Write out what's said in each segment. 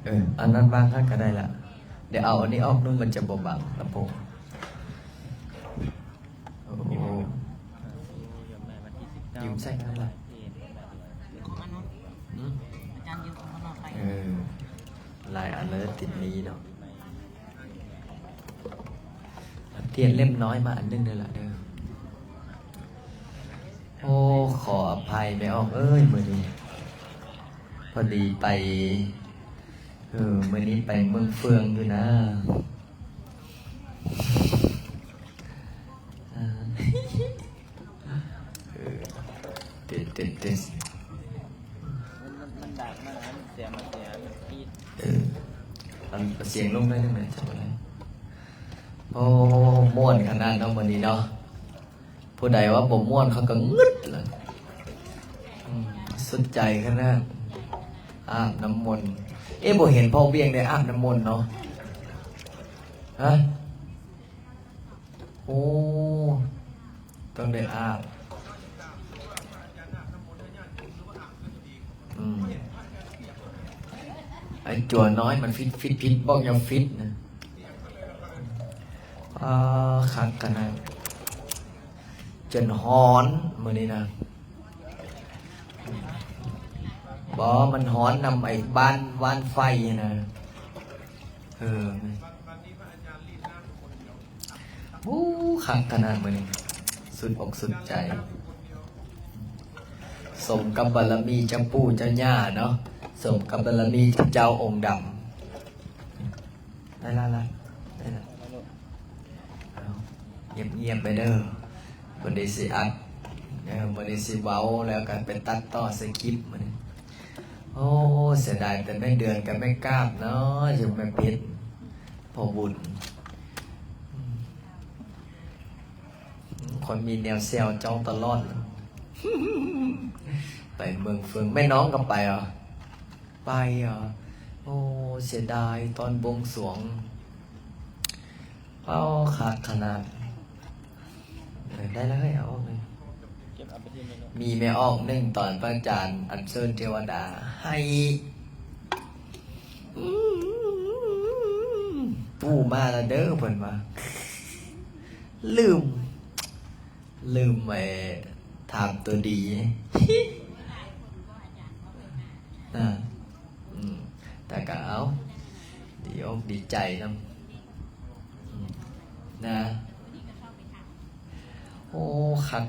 ເອີ ອັນນັ້ນວາງຫັ້ນກໍໄດ້ລະ. ດຽວເອົາອັນນີ້ອອກໜຶ່ງ ມັນຈະບໍ່ບັງລຳໂພງ. ໂອ້ ຢືມໃສ່ກໍໄດ້ລະ. ອືມ ເອີ ຫຼາຍອັນແລ້ວ ຕິດໜີ້ເນາະ. ຕຽນເຫຼັ້ມນ້ອຍມາອັນໜຶ່ງເດີລະເດີ. ໂອ້ ຂໍອະໄພແມ່ອອກເອີຍ ມື້ນີ້ພໍດີໄປ ເອີ ມື້ນີ້ໄປເມືອງເຟືອງຢູ່ນະ. ເອີ ເຕັດ ເຕັດ ເຕັດ ມັນ ມັນ ມັນດາກມາ ມັນເສຍ ມັນເສຍ ມັນປີດ ເອີ ອັນ ສຽງລົງໄດ້ຈັ່ງໃດ ຈຳບໍ່ໄດ້. ໂອ້ ມ່ວນຂະໜາດເນາະມື້ນີ້ເນາະ. ຜູ້ໃດວ່າບໍ່ມ່ວນ ເຂົາກໍງຶດລະ. ອືມ ສຸດໃຈຂະໜາດ. ອາບນ້ຳມົນ ເອ ບໍ່ເຫັນພໍ່ວຽງໄດ້ອາບນ້ຳມົນເນາະ. ຮະ? ໂອ້ ຕ້ອງໄດ້ອາບ. ອືມ ໄອ້ຈົວນ້ອຍມັນຟິດ ຟິດ ຟິດ ບອກຢ່າຟິດນະ. ອາ ຄັກຂະໜາດ ຈົນຮ້ອນມື້ນີ້ນະ. ບໍ່ ມັນຮ້ອນນຳໄອ້ບ້ານ ບ້ານໄຟນະ. ເອີ ໂອ້ ຄັກຂະໜາດມື້ນີ້ ສຸດອົກສຸດໃຈ. ສົມກັບບາລະມີເຈົ້າປູ່ເຈົ້າຍ່າເນາະ ສົມກັບບາລະມີເຈົ້າອົງດຳ. ໄດ້ລະ ໄດ້ລະ ເອົາ ງຽບໆໄປເດີ ບໍ່ໄດ້ຊິອັດ ເອີ ບໍ່ໄດ້ຊິເວົ້າ ແລ້ວກໍໄປຕັດຕໍ່ໃສ່ຄລິບມື້ນີ້. ໂອ້ ເສຍດາຍແຕ່ແມ່ເດືອນກັບແມ່ກາບເນາະ ຢູ່ແມ່ເພັດ ພໍ່ບຸນ. ອືມ ຂ້ອຍມີແນວແຊວເຈົ້າຕະຫຼອດ. ໄປເມືອງເຟີງ ແມ່ນ້ອງກໍໄປເຫາະ? ໄປເຫາະ? ໂອ້ ເສຍດາຍຕອນບວງສວງ. ເອົາ ຄັກຂະໜາດ. ເອີ ໄດ້ແລ້ວເຮີ້ຍ ເອົາອອກເລີຍ. ເກັບເອົາໄປທີ່ເມນູ. ມີແມ່ອອກໜຶ່ງຕອນພະອາຈານອັນເຊີນເທວະດາ ໄຫ້ ອືມ ປູ່ມາແລ້ວເດີ ເພິ່ນວ່າ ລືມ ລືມໄອ້ຖາມຕົວດີ. ອາ ອືມ ແຕ່ກໍເອົາ ດີອົກດີໃຈນຳ ອືມ ນະ. ໂອ້ ຄັກ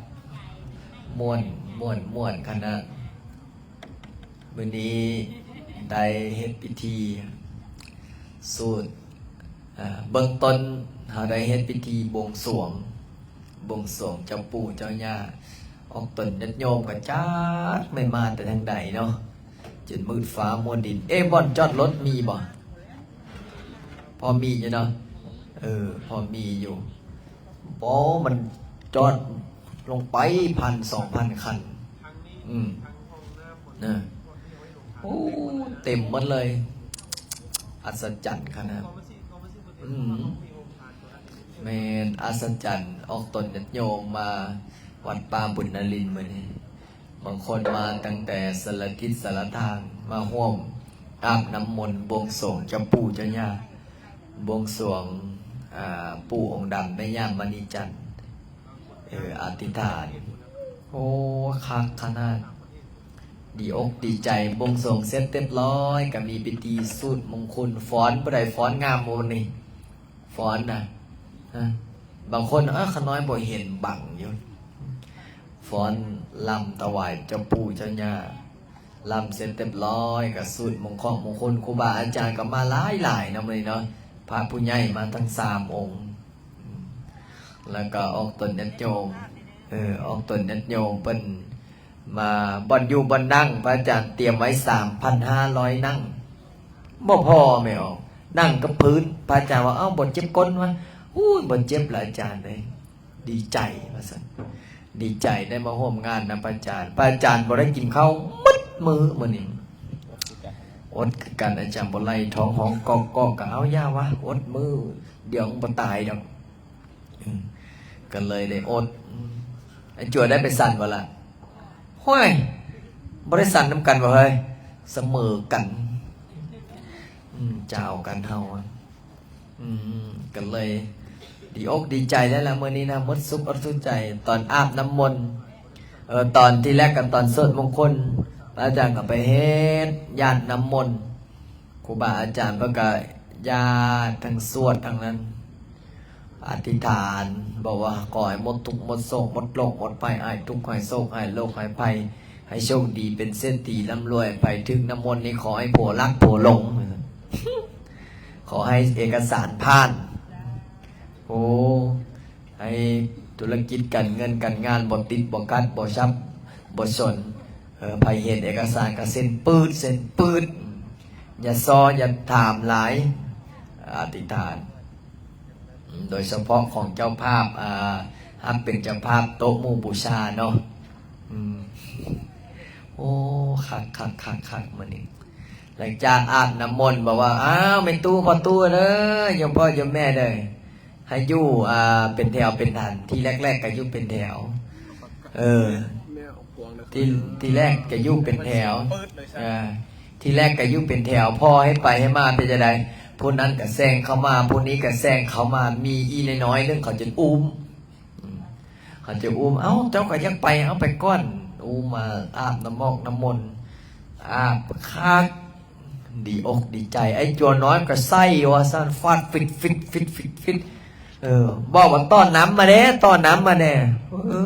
ມ່ວນ ມ່ວນ ມ່ວນຂະໜາດ. ມື້ນີ້ໄດ້ເຮັດພິທີສູດ ເອີ ເບື້ອງຕົ້ນເຮົາໄດ້ເຮັດພິທີບວງສວງ ບວງສວງເຈົ້າປູ່ເຈົ້າຍ່າ ອອກຕົນຍາດໂຍມກໍຈັກແມ່ນມາແຕ່ທາງໃດເນາະ ຈົນມືດຟ້າມົວດິນ. ເອ ບ່ອນຈອດລົດມີບໍ່? ພໍມີຢູ່ເນາະ ເອີ ພໍມີຢູ່. ບໍ່ ມັນຈອດລົງໄປພັນສອງພັນຄັນ. ອືມ ນະ ໂອ້ ເຕັມໝົດເລີຍ. ອັດສະຈັນຂະໜາດ. ອືມ ແມ່ນ ອັດສະຈັນ. ອອກຕົນຍາດໂຍມມາວັດປ່າບຸນນະລິນມື້ນີ້. ບາງຄົນມາຕັ້ງແຕ່ສາລະທິດສາລະທາງ ມາຮ່ວມອາບນ້ຳມົນບວງສວງເຈົ້າປູ່ເຈົ້າຍ່າ ບວງສວງ ອາ ປູ່ອົງດຳ ແມ່ຍ່າມະນີຈັນ ເອີ ອະທິຖານ. ໂອ້ ຄັກຂະໜາດ ດີອົກດີໃຈ. ບວງສວງເສັດຮຽບຮ້ອຍ ກໍມີພິທີສູດມົງຄຸນ. ຟ້ອນຜູ້ໃດຟ້ອນງາມບໍ່ມື້ນີ້? ຟ້ອນນະ ຮະ ບາງຄົນ ເອີ ຂ້ານ້ອຍບໍ່ເຫັນ ບັງຢູ່. ຟ້ອນລຳຖວາຍເຈົ້າປູ່ເຈົ້າຍ່າ ລຳເສັດຮຽບຮ້ອຍ ກໍສູດມົງເຄາະມົງຄຸນ. ຄູບາອາຈານກໍມາຫຼາຍໆເນາະມື້ນີ້ເນາະ ພະຜູ້ໃຫຍ່ມາທັງສາມອົງ. ແລ້ວກໍອອກຕົນຍາດໂຍມ ເອີ ອອກຕົນຍາດໂຍມເພິ່ນ ມາ ບ່ອນຢູ່ບ່ອນນັ່ງ ພະອາຈານຕຽມໄວ້ສາມພັນຫ້າຮ້ອຍນັ່ງ ບໍ່ພໍແມ່ອອກ ນັ່ງກັບພື້ນ. ພະອາຈານວ່າ ເອົ້າ ບໍ່ເຈັບກົ້ນວະ? ໂອ້ຍ ບໍ່ເຈັບລະອາຈານເອີຍ. ດີໃຈວ່າຊັ້ນ ດີໃຈໄດ້ມາຮ່ວມງານນຳພະອາຈານ. ພະອາຈານບໍ່ໄດ້ກິນເຂົ້າໝົດມື້ມື້ນີ້ ອົດຄືກັນ. ອາຈານບໍ່ໄລ່ ທ້ອງຮ້ອງກອກໆ ກໍເອົາ ຢ່າວະ ອົດມື້ດຽວມັນບໍ່ຕາຍດອກ. ອືມ ກໍເລີຍໄດ້ອົດ. ອືມ ໄອ້ຈົວໄດ້ໄປສັນບໍ່ລະ? ໂອ້ຍ ບໍ່ໄດ້ສັນນຳກັນບໍ່ເຮີ້ຍ ສະເໝີກັນ. ອື ອືມ ເຈົ້າກັນເຮົາ ອືມ ກໍເລີຍດີອົກດີໃຈແລ້ວລະມື້ນີ້ນະ ໝົດສຸກອົດສຸກໃຈ ຕອນອາບນ້ຳມົນ ເອີ ຕອນທີແລກກໍຕອນສວດມົງຄົນ ພະອາຈານກໍໄປເຮັດຢາດນ້ຳມົນ ຄູບາອາຈານເພິ່ນກໍຢາດທັງສວດທັງນັ້ນ ອະທິດຖານ ບອກວ່າຂໍໃຫ້ໝົດທຸກໝົດໂສກ ໝົດໂລກໝົດໄພ ຫາຍທຸກຫາຍໂສກ ຫາຍໂລກຫາຍໄພ ໃຫ້ໂຊກດີເປັນເສດຖີ ລ່ຳລວຍ ໃຜຖືກນ້ຳມົນນີ້ຂໍໃຫ້ຜົວລັກຜົວຫຼົງ ຂໍໃຫ້ເອກະສານຜ່ານ ໂອ້ ໃຫ້ທຸລະກິດການເງິນການງານບໍ່ຕິດບໍ່ຂັດບໍ່ສັບບໍ່ສົນ ເອີ ໃຜເຫັນເອກະສານກໍເຊັນປືດເຊັນປືດ ຢ່າຊໍຢ່າຖາມຫຼາຍ ອະທິດຖານ ໂດຍສະເພາະຂອງເຈົ້າພາບ ອ່າ ຮັບເປັນເຈົ້າພາບໂຕະໝູບູຊາເນາະ ອືມ ໂອ້ ຄັກໆໆໆ ມື້ນີ້ ຫຼັງຈາກອາບນ້ຳມົນ ບອກວ່າ ອ້າວ ແມ່ຕູ້ພໍ່ຕູ້ເດີ ໂຍມພໍ່ໂຍມແມ່ເດີ ໃຫ້ຢູ່ ອ່າ ເປັນແຖວເປັນຖັນ ທີແລກໆກໍຢູ່ເປັນແຖວ ເອີ ທີ ທີແລກກໍຢູ່ເປັນແຖວ ເອີ ທີແລກກໍຢູ່ເປັນແຖວ ພໍໃຫ້ໄປໃຫ້ມາເປັນຈັ່ງໃດ ຜູ້ນັ້ນກໍແຊງເຂົ້າມາ ຜູ້ນີ້ກໍແຊງເຂົ້າມາ ມີອີ່ນ້ອຍໆໜຶ່ງເຂົາຈະອຸ້ມ ອືມ ເຂົາຈະອຸ້ມ ເອົ້າ ເຈົ້າກໍຢາກໄປ ເອົາໄປກ່ອນ ອຸ້ມມາອາບນ້ຳມອກນ້ຳມົນ ອາບຄັກ ດີອົກດີໃຈ ໄອ້ຈົວນ້ອຍກໍໃສ່ວ່າຊັ້ນ ຟາດຟິດໆໆໆ ເອີ ບອກວ່າຕໍ່ນ້ຳມາແດ່ ຕໍ່ນ້ຳມາແດ່ ເອີ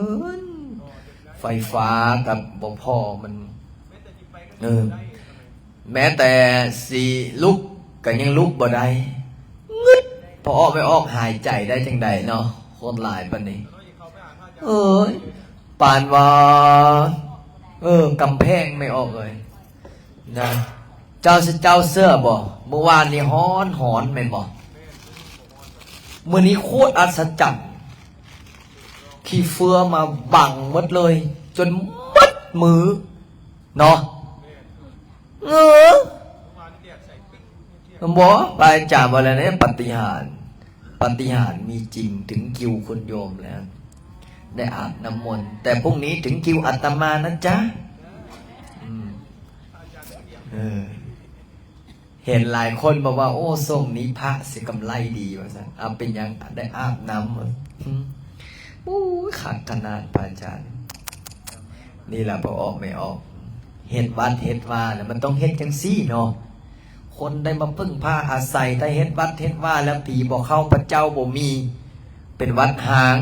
ໄຟຟ້າກໍບໍ່ພໍ ມັນ ເອີ ແມ້ແຕ່ຊິລຸກກໍຍັງລຸກບໍ່ໄດ້ ງຶດ ພໍອອກໄປອອກ ຫາຍໃຈໄດ້ຈັ່ງໃດເນາະ ຄົນຫຼາຍປານນີ້ ເອີຍ ປານວ່າ ເອີ ກຳແພງ ແມ່ອອກເອີຍ ນະ ເຈົ້າ ເຈົ້າເຊື່ອບໍ່ ມື້ວານນີ້ຮ້ອນໆ ແມ່ນບໍ່ ມື້ນີ້ໂຄດອັດສະຈັນ ຂີ້ເຟືອມາບັງໝົດເລີຍ ຈົນໝົດມື້ເນາະ ເອີ ບໍ່ ພະອາຈານວ່າແລ້ວເດ້ ປາຕິຫານ ປາຕິຫານມີຈິງ ເຖິງຄິວຄຸນໂຍມແລ້ວ ໄດ້ອາບນ້ຳມົນ ແຕ່ພລຸ່ງນີ້ເຖິງຄິວອາດຕະມານະຈ໊ະ ອືມ ເອີ ເຫັນຫຼາຍຄົນບອກວ່າ ໂອ້ ຊົງນີ້ພະຊິກຳໄລດີວ່າຊັ້ນ ເອົາ ເປັນຫຍັງ ໄດ້ອາບນ້ຳ ອືມ ໂອ້ຍ ຄັກຂະໜາດ ພະອາຈານ ນີ້ລະ ພໍ່ອອກແມ່ອອກ ເຮັດວັດເຮັດວາແລ້ວ ມັນຕ້ອງເຮັດຈັ່ງຊີ້ເນາະ ຄົນໄດ້ມາເພິ່ງພາອາໄສ ໄດ້ເຮັດວັດເຮັດວາແລ້ວ ຜີບໍ່ເຂົ້າ ພະເຈົ້າບໍ່ມີ ເປັນວັດຮ້າງ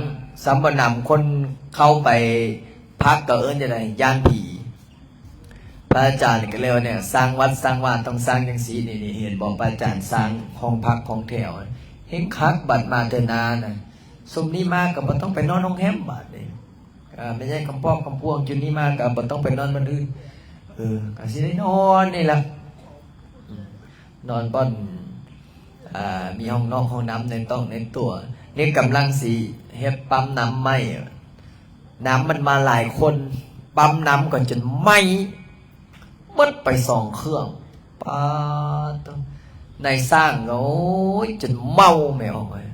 ສຳບໍ່ນຳຄົນເຂົ້າໄປພັກ ກໍເອີ້ນຈັ່ງໃດ ຢ້ານຜີ ພະອາຈານກໍເລີຍວ່າ ແນວສ້າງວັດສ້າງວາຕ້ອງສ້າງຈັ່ງຊີ້ ນີ້ ນີ້ ເຫັນບໍ່ ພະອາຈານສ້າງຫ້ອງພັກຫ້ອງແຖວ ເຮັງຄັກ ບັດມາເທື່ອໜ້ານະ ຊຸມນີ້ມາກໍບໍ່ຕ້ອງໄປນອນໂຮງແຮມບາດນີ້ ເອີ ແມ່ໃຫຍ່ຄຳປອກຄຳພວງ ຈຸດນີ້ມາກໍບໍ່ຕ້ອງໄປນອນບ່ອນອື່ນ ເອີ ກໍຊິໄດ້ນອນນີ້ລະ ອືມ ນອນບ່ອນ ອ່າ ມີຫ້ອງນອກຫ້ອງນ້ຳໃນຕ້ອງໃນຕົວ ນີ້ກຳລັງຊິເຮັດປ້ຳນ້ຳໃໝ່ ນ້ຳມັນມາຫຼາຍຄົນ ປ້ຳນ້ຳກໍຈົນໄໝ້ ໝົດໄປສອງເຄື່ອງ ປາດໂທ້ ນາຍຊ່າງກໍ ໂອ້ຍ ຈົນເມົາແມ່ອອກເອີຍ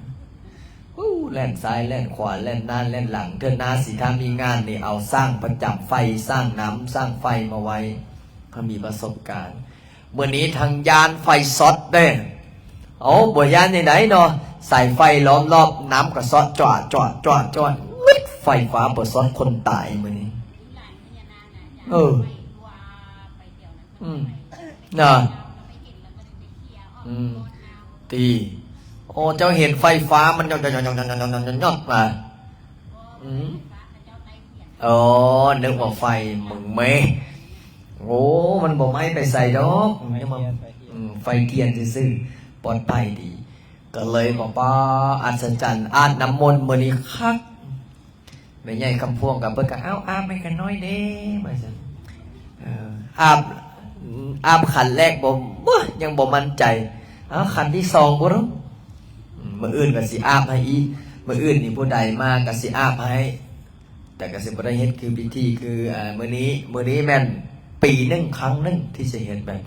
ໂອ້ ແລ່ນຊ້າຍແລ່ນຂວາ ແລ່ນໜ້າແລ່ນຫຼັງ ເທື່ອໜ້າຊິຖ້າມີງານນີ້ ເອົາຊ່າງປະຈຳໄຟ ຊ່າງນ້ຳ ຊ່າງໄຟມາໄວ້ ເຂົາມີປະສົບການ ມື້ນີ້ທັງຢ້ານໄຟຊັອດເດ້ ເອົາ ບໍ່ຢ້ານຈັ່ງໃດເນາະ ສາຍໄຟລ້ອມລອບ ນ້ຳກໍຊັອດ ຈວດ ຈວດ ຈວດ ຈວດ ງຶດ ໄຟຟ້າບໍ່ຊັອດ ຄົນຕາຍມື້ນີ້ ເອີ ອືມ ນະ ອືມ ຕິ ໂອ້ ເຈົ້າເຫັນໄຟຟ້າມັນຍອດໆໆໆໆ ອືມ ອໍ ນຶກວ່າໄຟເໝິງເມ ໂອ້ ມັນບໍ່ໄໝ້ໄປໃສດອກ ອືມ ໄຟທຽນຊື່ໆ ປອດໄພດີ ກໍເລີຍບອກວ່າ ອັດສະຈັນ ອາບນ້ຳມົນມື້ນີ້ຄັກ ແມ່ໃຫຍ່ຄຳພວງກໍ ເພິ່ນກໍ ເອົ້າ ອາບໃຫ້ຂ້ານ້ອຍແດ່ ວ່າຊັ້ນ ເອີ ອາບ ອາບຂັນແລກບໍ່ ບໍ່ ຍັງບໍ່ໝັ້ນໃຈ ເອົ້າ ຂັນທີສອງບໍ່ຮູ້ ອືມ ມື້ອື່ນກໍຊິອາບໃຫ້ອີກ ມື້ອື່ນນີ້ຜູ້ໃດມາກໍຊິອາບໃຫ້ ແຕ່ກໍຊິບໍ່ໄດ້ເຮັດຄືພິທີຄື ອ່າ ມື້ນີ້ ມື້ນີ້ແມ່ນປີໜຶ່ງຄັ້ງໜຶ່ງທີ່ຊິເຮັດແບບ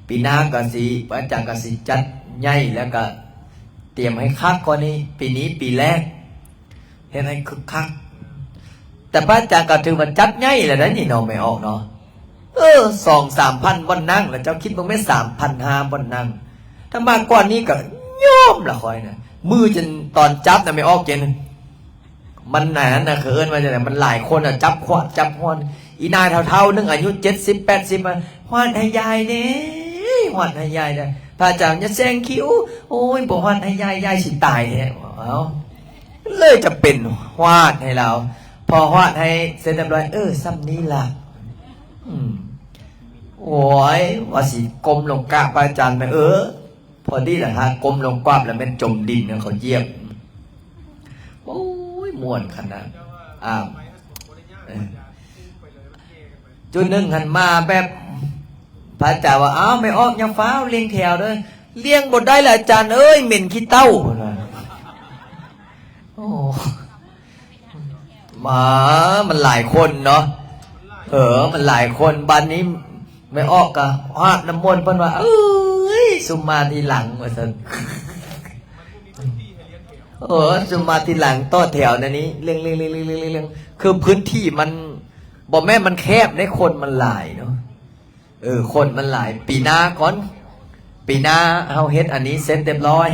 ປີໜ້າກໍຊິ ພະອາຈານກໍຊິຈັດໃຫຍ່ ແລ້ວກໍຕຽມໃຫ້ຄັກກວ່ານີ້ ປີນີ້ປີແລກ ເຮັດໃຫ້ຄຶກຄັກ ແຕ່ພະອາຈານກໍຖືວ່າຈັດໃຫຍ່ແລ້ວໄດ໋ນີ້ເນາະ ແມ່ອອກເນາະ ເອີ ສອງສາມພັນບ່ອນນັ່ງ ແລ້ວເຈົ້າຄິດເບິ່ງແມ່ນ ສາມພັນຫ້າບ່ອນນັ່ງ ຕະມາກ່ອນນີ້ກໍຍອມລະຂ້ອຍນະ ມືຈົນຕອນຈັບນະ ແມ່ອອກເຈນ ມັນອັນນັ້ນນະ ເຂົາເອີ້ນວ່າຈັ່ງໃດ ມັນຫຼາຍຄົນນະ ຈັບຂວາດຈັບຮອນ ອີ່ນາຍເຖົ້າໆໜຶ່ງອາຍຸເຈັດສິບແປດສິບມາ ຫວັດໃຫ້ຍາຍແດ່ ຫວັດໃຫ້ຍາຍແດ່ ພະອາຈານຢ່າແຊງຄິວ ໂອ້ຍ ບໍ່ຫວັດໃຫ້ຍາຍ ຍາຍຊິຕາຍແທ້ ເອົ້າ ເລີຍຈຳເປັນຫວາດໃຫ້ລາວ ພໍຫວາດໃຫ້ເສັດຮຽບຮ້ອຍ ເອີ ສ່ຳນີ້ລະ ອືມ ໂອ້ຍ ວ່າຊິກົ້ມລົງກາບພະອາຈານແມ່ ເອີ ພໍດີລະ ຖ້າກົ້ມລົງກາບລະແມ່ນຈົມດິນ ເຂົາຢຽບ ໂອ້ຍ ມ່ວນຂະໜາດ ອາ ເອີ ຈຸດໜຶ່ງຫັ້ນມາແບບ ພະອາຈານວ່າ ອ້າວ ແມ່ອອກ ຢ່າຟ້າວລຽງແຖວເດີ້ ລຽງບໍ່ໄດ້ລະອາຈານເອີຍ ເໝັນຂີ້ເຕົ້າ ເພິ່ນວ່າ ໂອ້ ມາ ມັນຫຼາຍຄົນເນາະ ເອີ ມັນຫຼາຍຄົນ ບາດນີ້ແມ່ອອກກໍຫາບນ້ຳມົນ ເພິ່ນວ່າ ເອີຍ ສຸມມາທີຫຼັງ ວ່າຊັ້ນ ເອີ ສຸມມາທີຫຼັງ ຕໍ່ແຖວແນວນີ້ ເລື່ອງໆໆໆ ຄືພື້ນທີ່ມັນ ບໍ່ແມ່ນມັນແຄບເດ້ ຄົນມັນຫຼາຍເນາະ ເອີ ຄົນມັນຫຼາຍ ປີໜ້າກ່ອນ ປີໜ້າເຮົາເຮັດອັນນີ້ເສັດຮຽບຮ້ອຍ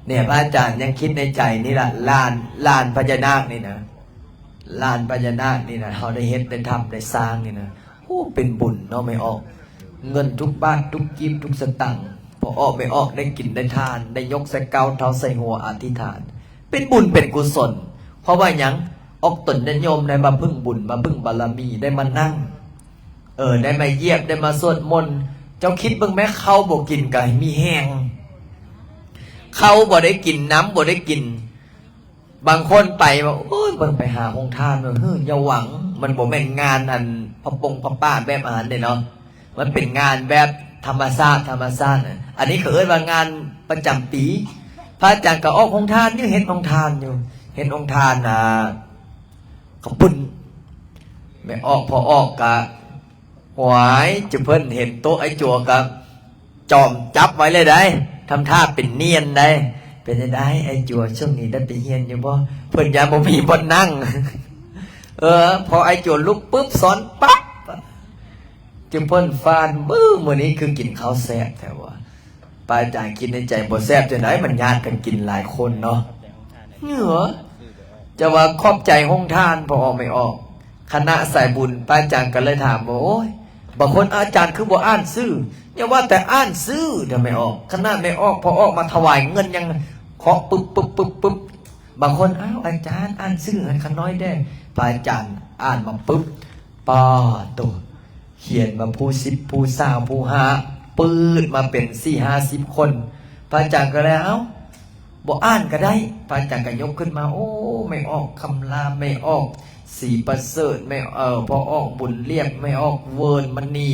ເນຍ ພະອາຈານຍັງຄິດໃນໃຈນີ້ລະ ລານ ລານພະຍານາກນີ້ນະ ລານພະຍານາກນີ້ນະ ເຮົາໄດ້ເຮັດ ໄດ້ທຳ ໄດ້ສ້າງນີ້ນະ ໂອ້ ເປັນບຸນເນາະ ແມ່ອອກ ເງິນທຸກບາດທຸກກີບທຸກສະຕັງ ພໍ່ອອກແມ່ອອກໄດ້ກິນໄດ້ທານ ໄດ້ຍົກໃສ່ເກົ້າເທົ້າໃສ່ຫົວອະທິຖານ ເປັນບຸນເປັນກຸສົນ ເພາະວ່າຫຍັງ? ອອກຕົນຍາດໂຍມໄດ້ມາເພິ່ງບຸນ ມາເພິ່ງບາລະມີ ໄດ້ມານັ່ງ ເອີ ໄດ້ມາຢຽບ ໄດ້ມາສວດມົນ ເຈົ້າຄິດເບິ່ງແມ້ ເຂົ້າບໍ່ກິນກໍມີແຮງ ເຂົ້າບໍ່ໄດ້ກິນ ນ້ຳບໍ່ໄດ້ກິນ ບາງຄົນໄປວ່າ ໂອ້ຍ ເບິ່ງໄປຫາໂຮງທານ ເຮີ້ ຢ່າຫວັງ ມັນບໍ່ແມ່ນງານອັນພະປົງພະປ່າແບບອັນນັ້ນເດ້ເນາະ ມັນເປັນງານແບບທຳມະຊາດ ທຳມະຊາດ ອັນນີ້ເຂົາເອີ້ນວ່າງານປະຈຳປີ ພະອາຈານກໍອອກໂຮງທານຢູ່ ເຮັດໂຮງທານຢູ່ ເຮັດໂຮງທານ ອ່າ ເຂົ້າປຸ້ນ ແມ່ອອກ ພໍ່ອອກກະ ຫວາຍ ຈຸເພິ່ນເຫັນໂຕະອ້າຍຈົວກໍຈ້ອມຈັບໄວ້ເລີຍໄດ໋ ທຳທ່າເປັນນຽນໄດ໋ ເປັນຈັ່ງໃດອ້າຍຈົວ ຊ່ວງນີ້ໄດ້ໄປຮຽນຢູ່ບໍ່? ເພິ່ນຢ້ານບໍ່ມີບ່ອນນັ່ງ ເອີ ພໍອ້າຍຈົວລຸກປຶບ ສອນປັບ ຈຸເພິ່ນຟານ ບຶ້ ມື້ນີ້ຄືກິນເຂົ້າແຊບແທ້ວະ ພະອາຈານຄິດໃນໃຈ ບໍ່ແຊບຈັ່ງໃດ ມັນຍາດກັນກິນຫຼາຍຄົນເນາະ ເຫືອ ຈະວ່າຂອບໃຈໂຮງທານ ພໍ່ອອກແມ່ອອກ ຄະນະສາຍບຸນ ພະອາຈານກໍເລີຍຖາມວ່າ ໂອ້ຍ ບາງຄົນ ອາຈານຄືບໍ່ອ່ານຊື່? ຢ່າວ່າແຕ່ອ່ານຊື່ເດີ້ແມ່ອອກ ຂະໜາດແມ່ອອກ ພໍ່ອອກມາຖວາຍເງິນຍັງເຄາະປຶບໆໆ ບາງຄົນ ອ້າວ ອາຈານອ່ານຊື່ໃຫ້ຂ້ານ້ອຍແດ່ ພະອາຈານອ່ານມາປຶບ ປາໂຕ ຂຽນມາຜູ້ສິບ ຜູ້ຊາວ ຜູ້ຫ້າ ປຶດມາເປັນສີ່ຫ້າສິບຄົນ ພະອາຈານກໍເລີຍ ເອົ້າ ບໍ່ອ່ານກໍໄດ້ ພະອາຈານກໍຍົກຂຶ້ນມາ ໂອ້ ແມ່ອອກຄຳລາ ແມ່ອອກສີປະເສີດ ແມ່ ເອີ ພໍ່ອອກບຸນລຽບ ແມ່ອອກເວີນມະນີ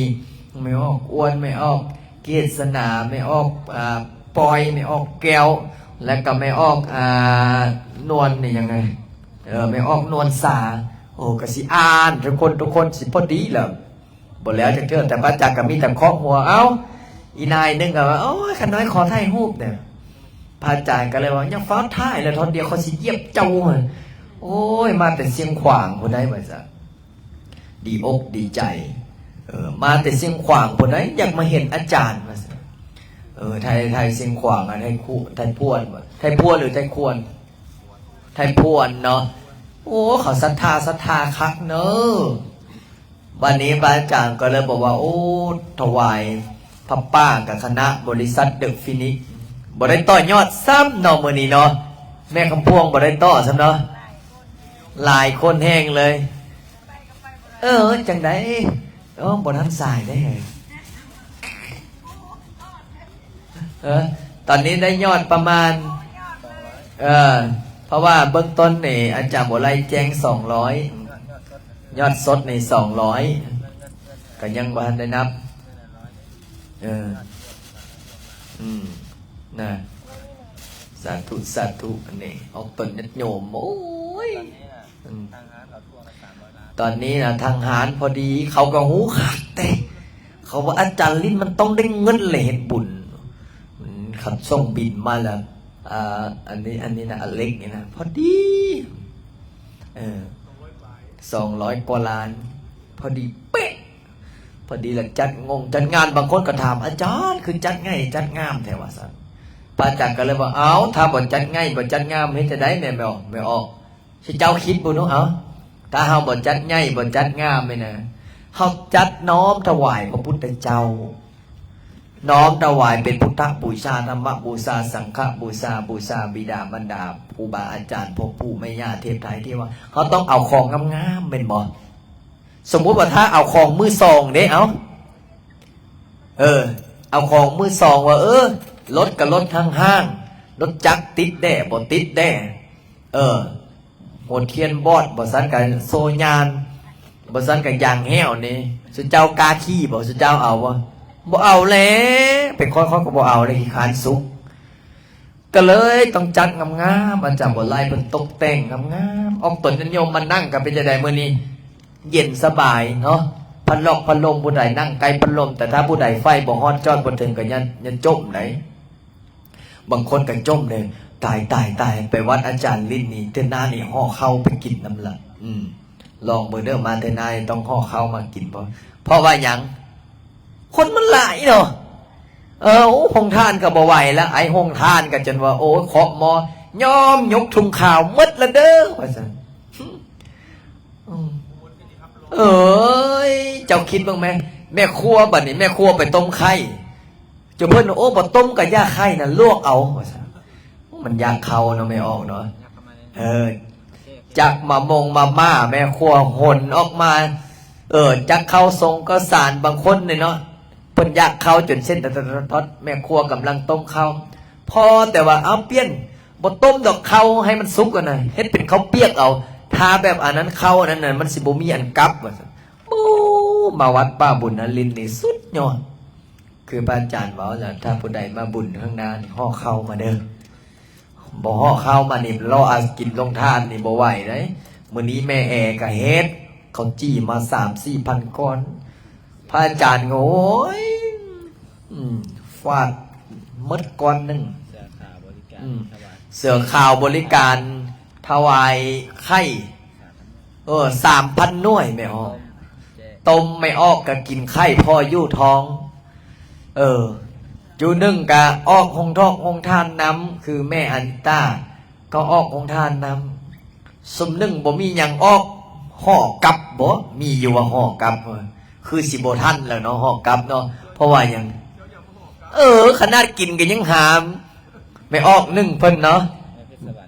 ແມ່ອອກອ້ວນ ແມ່ອອກເກດສະໜາ ແມ່ອອກ ອ່າ ປອຍ ແມ່ອອກແກ້ວ ແລະກໍແມ່ອອກ ອ່າ ນວນ ນີ້ຫຍັງ ເອີ ແມ່ອອກນວນສາ ໂອ້ ກໍຊິອ່ານທຸກຄົນ ທຸກຄົນຊິພໍດີແລ້ວ ບໍ່ແລ້ວຈັກເທື່ອ ແຕ່ພະອາຈານກໍມີແຕ່ເຄາະຫົວ ເອົ້າ ອີ່ນາຍໜຶ່ງກໍວ່າ ໂອ້ຍ ຂ້ານ້ອຍຂໍຖ່າຍຮູບແດ່ ພະອາຈານກໍເລີຍວ່າ ຢ່າຟ້າວຖ່າຍແລ້ວ ທ່ອນດຽວຂ້ອຍຊິຢຽບເຈົ້າ ໂອ້ຍ ມາແຕ່ຊຽງຂວາງພຸ້ນໃດ໋ ວ່າຊັ້ນ ດີອົກດີໃຈ ເອີ ມາແຕ່ຊຽງຂວາງພຸ້ນໃດ໋ ຢາກມາເຫັນອາຈານ ວ່າຊັ້ນ ເອີ ໄທ ໄທຊຽງຂວາງ ອະ ໄທຄຸ ໄທພວນ ໄທພວນ ຫຼື ໄທຄວນ ໄທພວນເນາະ ໂອ້ ເຂົາສັດທາ ສັດທາຄັກເນີ ບາດນີ້ພະອາຈານກໍເລີຍບອກວ່າ ໂອ້ ຖວາຍຜ້າປ່າກັບຄະນະບໍລິສັດເດີຟີນິກ ບໍ່ໄດ້ຕໍ່ຍອດຊ້ຳເນາະ ມື້ນີ້ເນາະ ແມ່ຄຳພວງບໍ່ໄດ້ຕໍ່ຊ້ຳເນາະ ຫຼາຍຄົນແຮງເລີຍ ເອີ ຈັ່ງໃດ ໂອ້ ບໍ່ທັນສາຍເດ້ ເອີ ຕອນນີ້ໄດ້ຍອດປະມານ ເອີ ເພາະວ່າເບື້ອງຕົ້ນນີ້ອາຈານບົວໄລແຈ້ງສອງຮ້ອຍ ຍອດສົດນີ້ສອງຮ້ອຍ ກໍຍັງບໍ່ທັນໄດ້ນັບ ເອີ ອືມ ນະ ສາທຸ ສາທຸ ອັນນີ້ອອກຕົນຍາດໂຍມ ໂອ້ຍ ອືມ ຕອນນີ້ນະ ທາງຮ້ານພໍດີ ເຂົາກໍຮູ້ຄັກເດ້ ເຂົາວ່າອາຈານລິນມັນຕ້ອງໄດ້ເງິນແຫຼະເຮັດບຸນ ອືມ ຄັນສົ່ງບິນມາແລ້ວ ອ່າ ອັນນີ້ ອັນນີ້ນະ ອາເລັກນີ້ນະ ພໍດີ ເອີ ສອງຮ້ອຍກວ່າລ້ານ ພໍດີເປະ ພໍດີລະຈັດງົງຈັດງານ ບາງຄົນກໍຖາມ ອາຈານ ຄືຈັດໃຫຍ່ຈັດງາມແທ້ ວ່າຊັ້ນ າອາຈານກໍເລີຍວ່າ ເອົ້າ ຖ້າບໍ່ຈັດໃຫຍ່ ບໍ່ຈັດງາມ ເຮັດຈັ່ງໃດແມ່ ແມ່ອອກ ແມ່ອອກ? ຊິເຈົ້າຄິດເບິ່ງດູ ເອົ້າ ຖ້າເຮົາບໍ່ຈັດໃຫຍ່ ບໍ່ຈັດງາມນີ້ນະ ເຮົາຈັດນ້ອມຖວາຍພະພຸດທະເຈົ້າ ນ້ອມຖວາຍເປັນພຸດທະບູຊາ, ທຳມະບູຊາ, ສັງຄະບູຊາ, ບູຊາບິດາມານດາ, ຄູບາອາຈານ, ພໍ່ປູ່ແມ່ຍ່າ, ເທບໄທເທວາ, ເຮົາຕ້ອງເອົາຂອງງາມໆ ແມ່ນບໍ່? ສົມມຸດວ່າຖ້າເອົາຂອງມືສອງເດ້ ເອົາ ເອີ ເອົາຂອງມືສອງວ່າ ເອີ ລົດກໍລົດຫ້າງໆ ລົດຈັກຕິດແດ່ບໍ່ຕິດແດ່ ເອີ ຫົວທຽນບອດ ບໍ່ຊັ້ນກໍໂສ້ຍານ ບໍ່ຊັ້ນກໍຢາງແຫ້ວນີ້ ສຸເຈົ້າກ້າຂີ່ບໍ່? ສຸເຈົ້າເອົາບໍ່? ບໍ່ເອົາແຫຼະ ເປັນຂ້ອຍ ຂ້ອຍກໍບໍ່ເອົາແຫຼະ ຂີ້ຄ້ານສຸກ. ກໍເລີຍຕ້ອງຈັດງາມໆ ອາຈານບົວໄລເພິ່ນຕົກແຕ່ງງາມໆ ອອກຕົນຍາດໂຍມມານັ່ງກໍເປັນຈັ່ງໃດມື້ນີ້? ເຢັນສະບາຍເນາະ ພັດລັອກພັດລົມ ຜູ້ໃດນັ່ງໃກ້ພັດລົມ ແຕ່ຖ້າຜູ້ໃດໄຟບໍ່ຮອດຈອດບໍ່ເຖິງກໍຢ່າ ຢ່າຈົ່ມໃດ. ບາງຄົນກໍຈົ່ມເດ້ ຕາຍ ຕາຍ ຕາຍ ໄປວັດອາຈານລິນນີ້ ເທື່ອໜ້ານີ້ຫໍ່ເຂົ້າໄປກິນນຳລະ ອືມ ລອງເບິ່ງເດີ ມາເທື່ອໜ້າຕ້ອງຫໍ່ເຂົ້າມາກິນ ເພາະ ເພາະວ່າຫຍັງ? ຄົນມັນຫຼາຍເນາະ ເອີ ໂອ້ ໂຮງທານກໍບໍ່ໄຫວລະ ໄອ້ໂຮງທານກໍຈົນວ່າ ໂອ້ຍ ເຄາະໝໍ້ ຍອມຍົກຖົງຂາວໝົດລະເດີ ວ່າຊັ້ນ ອືມ ເອີຍ ເຈົ້າຄິດເບິ່ງແມ ແມ່ຄົວບັດນີ້ ແມ່ຄົວໄປຕົ້ມໄຂ່ ເຈົ້າເພິ່ນ ໂອ້ ບໍ່ຕົ້ມກໍຢ່າ ໄຂ່ນະລວກເອົາ ວ່າຊັ້ນ ມັນຢາກເຂົ້າເນາະ ແມ່ອອກເນາະ ເອີ ຈັກມາມົງມາມ່າ ແມ່ຄົວຫົນອອກມາ ເອີ ຈັກເຂົ້າສົງເຂົ້າສານ ບາງຄົນນີ້ເນາະ ເພິ່ນຢາກເຂົ້າຈົນເສັ້ນຕອດໆ ແມ່ຄົວກຳລັງຕົ້ມເຂົ້າ ພໍແຕ່ວ່າ ເອົາ ປ່ຽນ ບໍ່ຕົ້ມດອກເຂົ້າໃຫ້ມັນສຸກຫັ້ນນະ ເຮັດເປັນເຂົ້າປຽກເອົາ ຖ້າແບບອັນນັ້ນເຂົ້າອັນນັ້ນນະ ມັນຊິບໍ່ມີອັນກັບ ວ່າຊັ້ນ. ໂອ້ ມາວັດປ່າບຸນນະລິນນີ້ສຸດຍອດ ຄືພະອາຈານເວົ້າລະ ຖ້າຜູ້ໃດມາບຸນຂ້າງໜ້ານີ້ ຫໍ່ເຂົ້າມາເດີ ບໍ່ຫໍ່ເຂົ້າມານີ້ ເລາະອາກິນໂຮງທານນີ້ບໍ່ໄຫວເດ້. ມື້ນີ້ແມ່ແອກໍເຮັດເຂົ້າຈີ່ມາສາມສີ່ພັນກ້ອນ ພະອາຈານກໍ ໂອ້ຍ ອືມ ຟາດໝົດກ້ອນໜຶ່ງ ເສື້ອຂາວບໍລິການ ອືມ ຖວາຍ ເສື້ອຂາວບໍລິການຖວາຍໄຂ່ ເອີ ສາມພັນໜ່ວຍ ແມ່ອອກ ຕົ້ມແຈກ ຕົ້ມແມ່ອອກກໍກິນໄຂ່ພໍຢູ່ທ້ອງ ເອີ ຈຸໜຶ່ງກໍອອກໂຮງທອກໂຮງທານນຳ ຄືແມ່ອານິຕາກໍອອກໂຮງທານນຳ ຊຸມໜຶ່ງບໍ່ມີຫຍັງອອກ ຫໍ່ກັບບໍ່ ມີຢູ່ວ່າຫໍ່ກັບ ຄືຊິບໍ່ທັນແລ້ວເນາະ ຫໍ່ກັບເນາະ ເພາະວ່າຫຍັງ ເອີ ຂະໜາດກິນກໍຍັງຫາມ ແມ່ອອກໜຶ່ງເພິ່ນເນາະ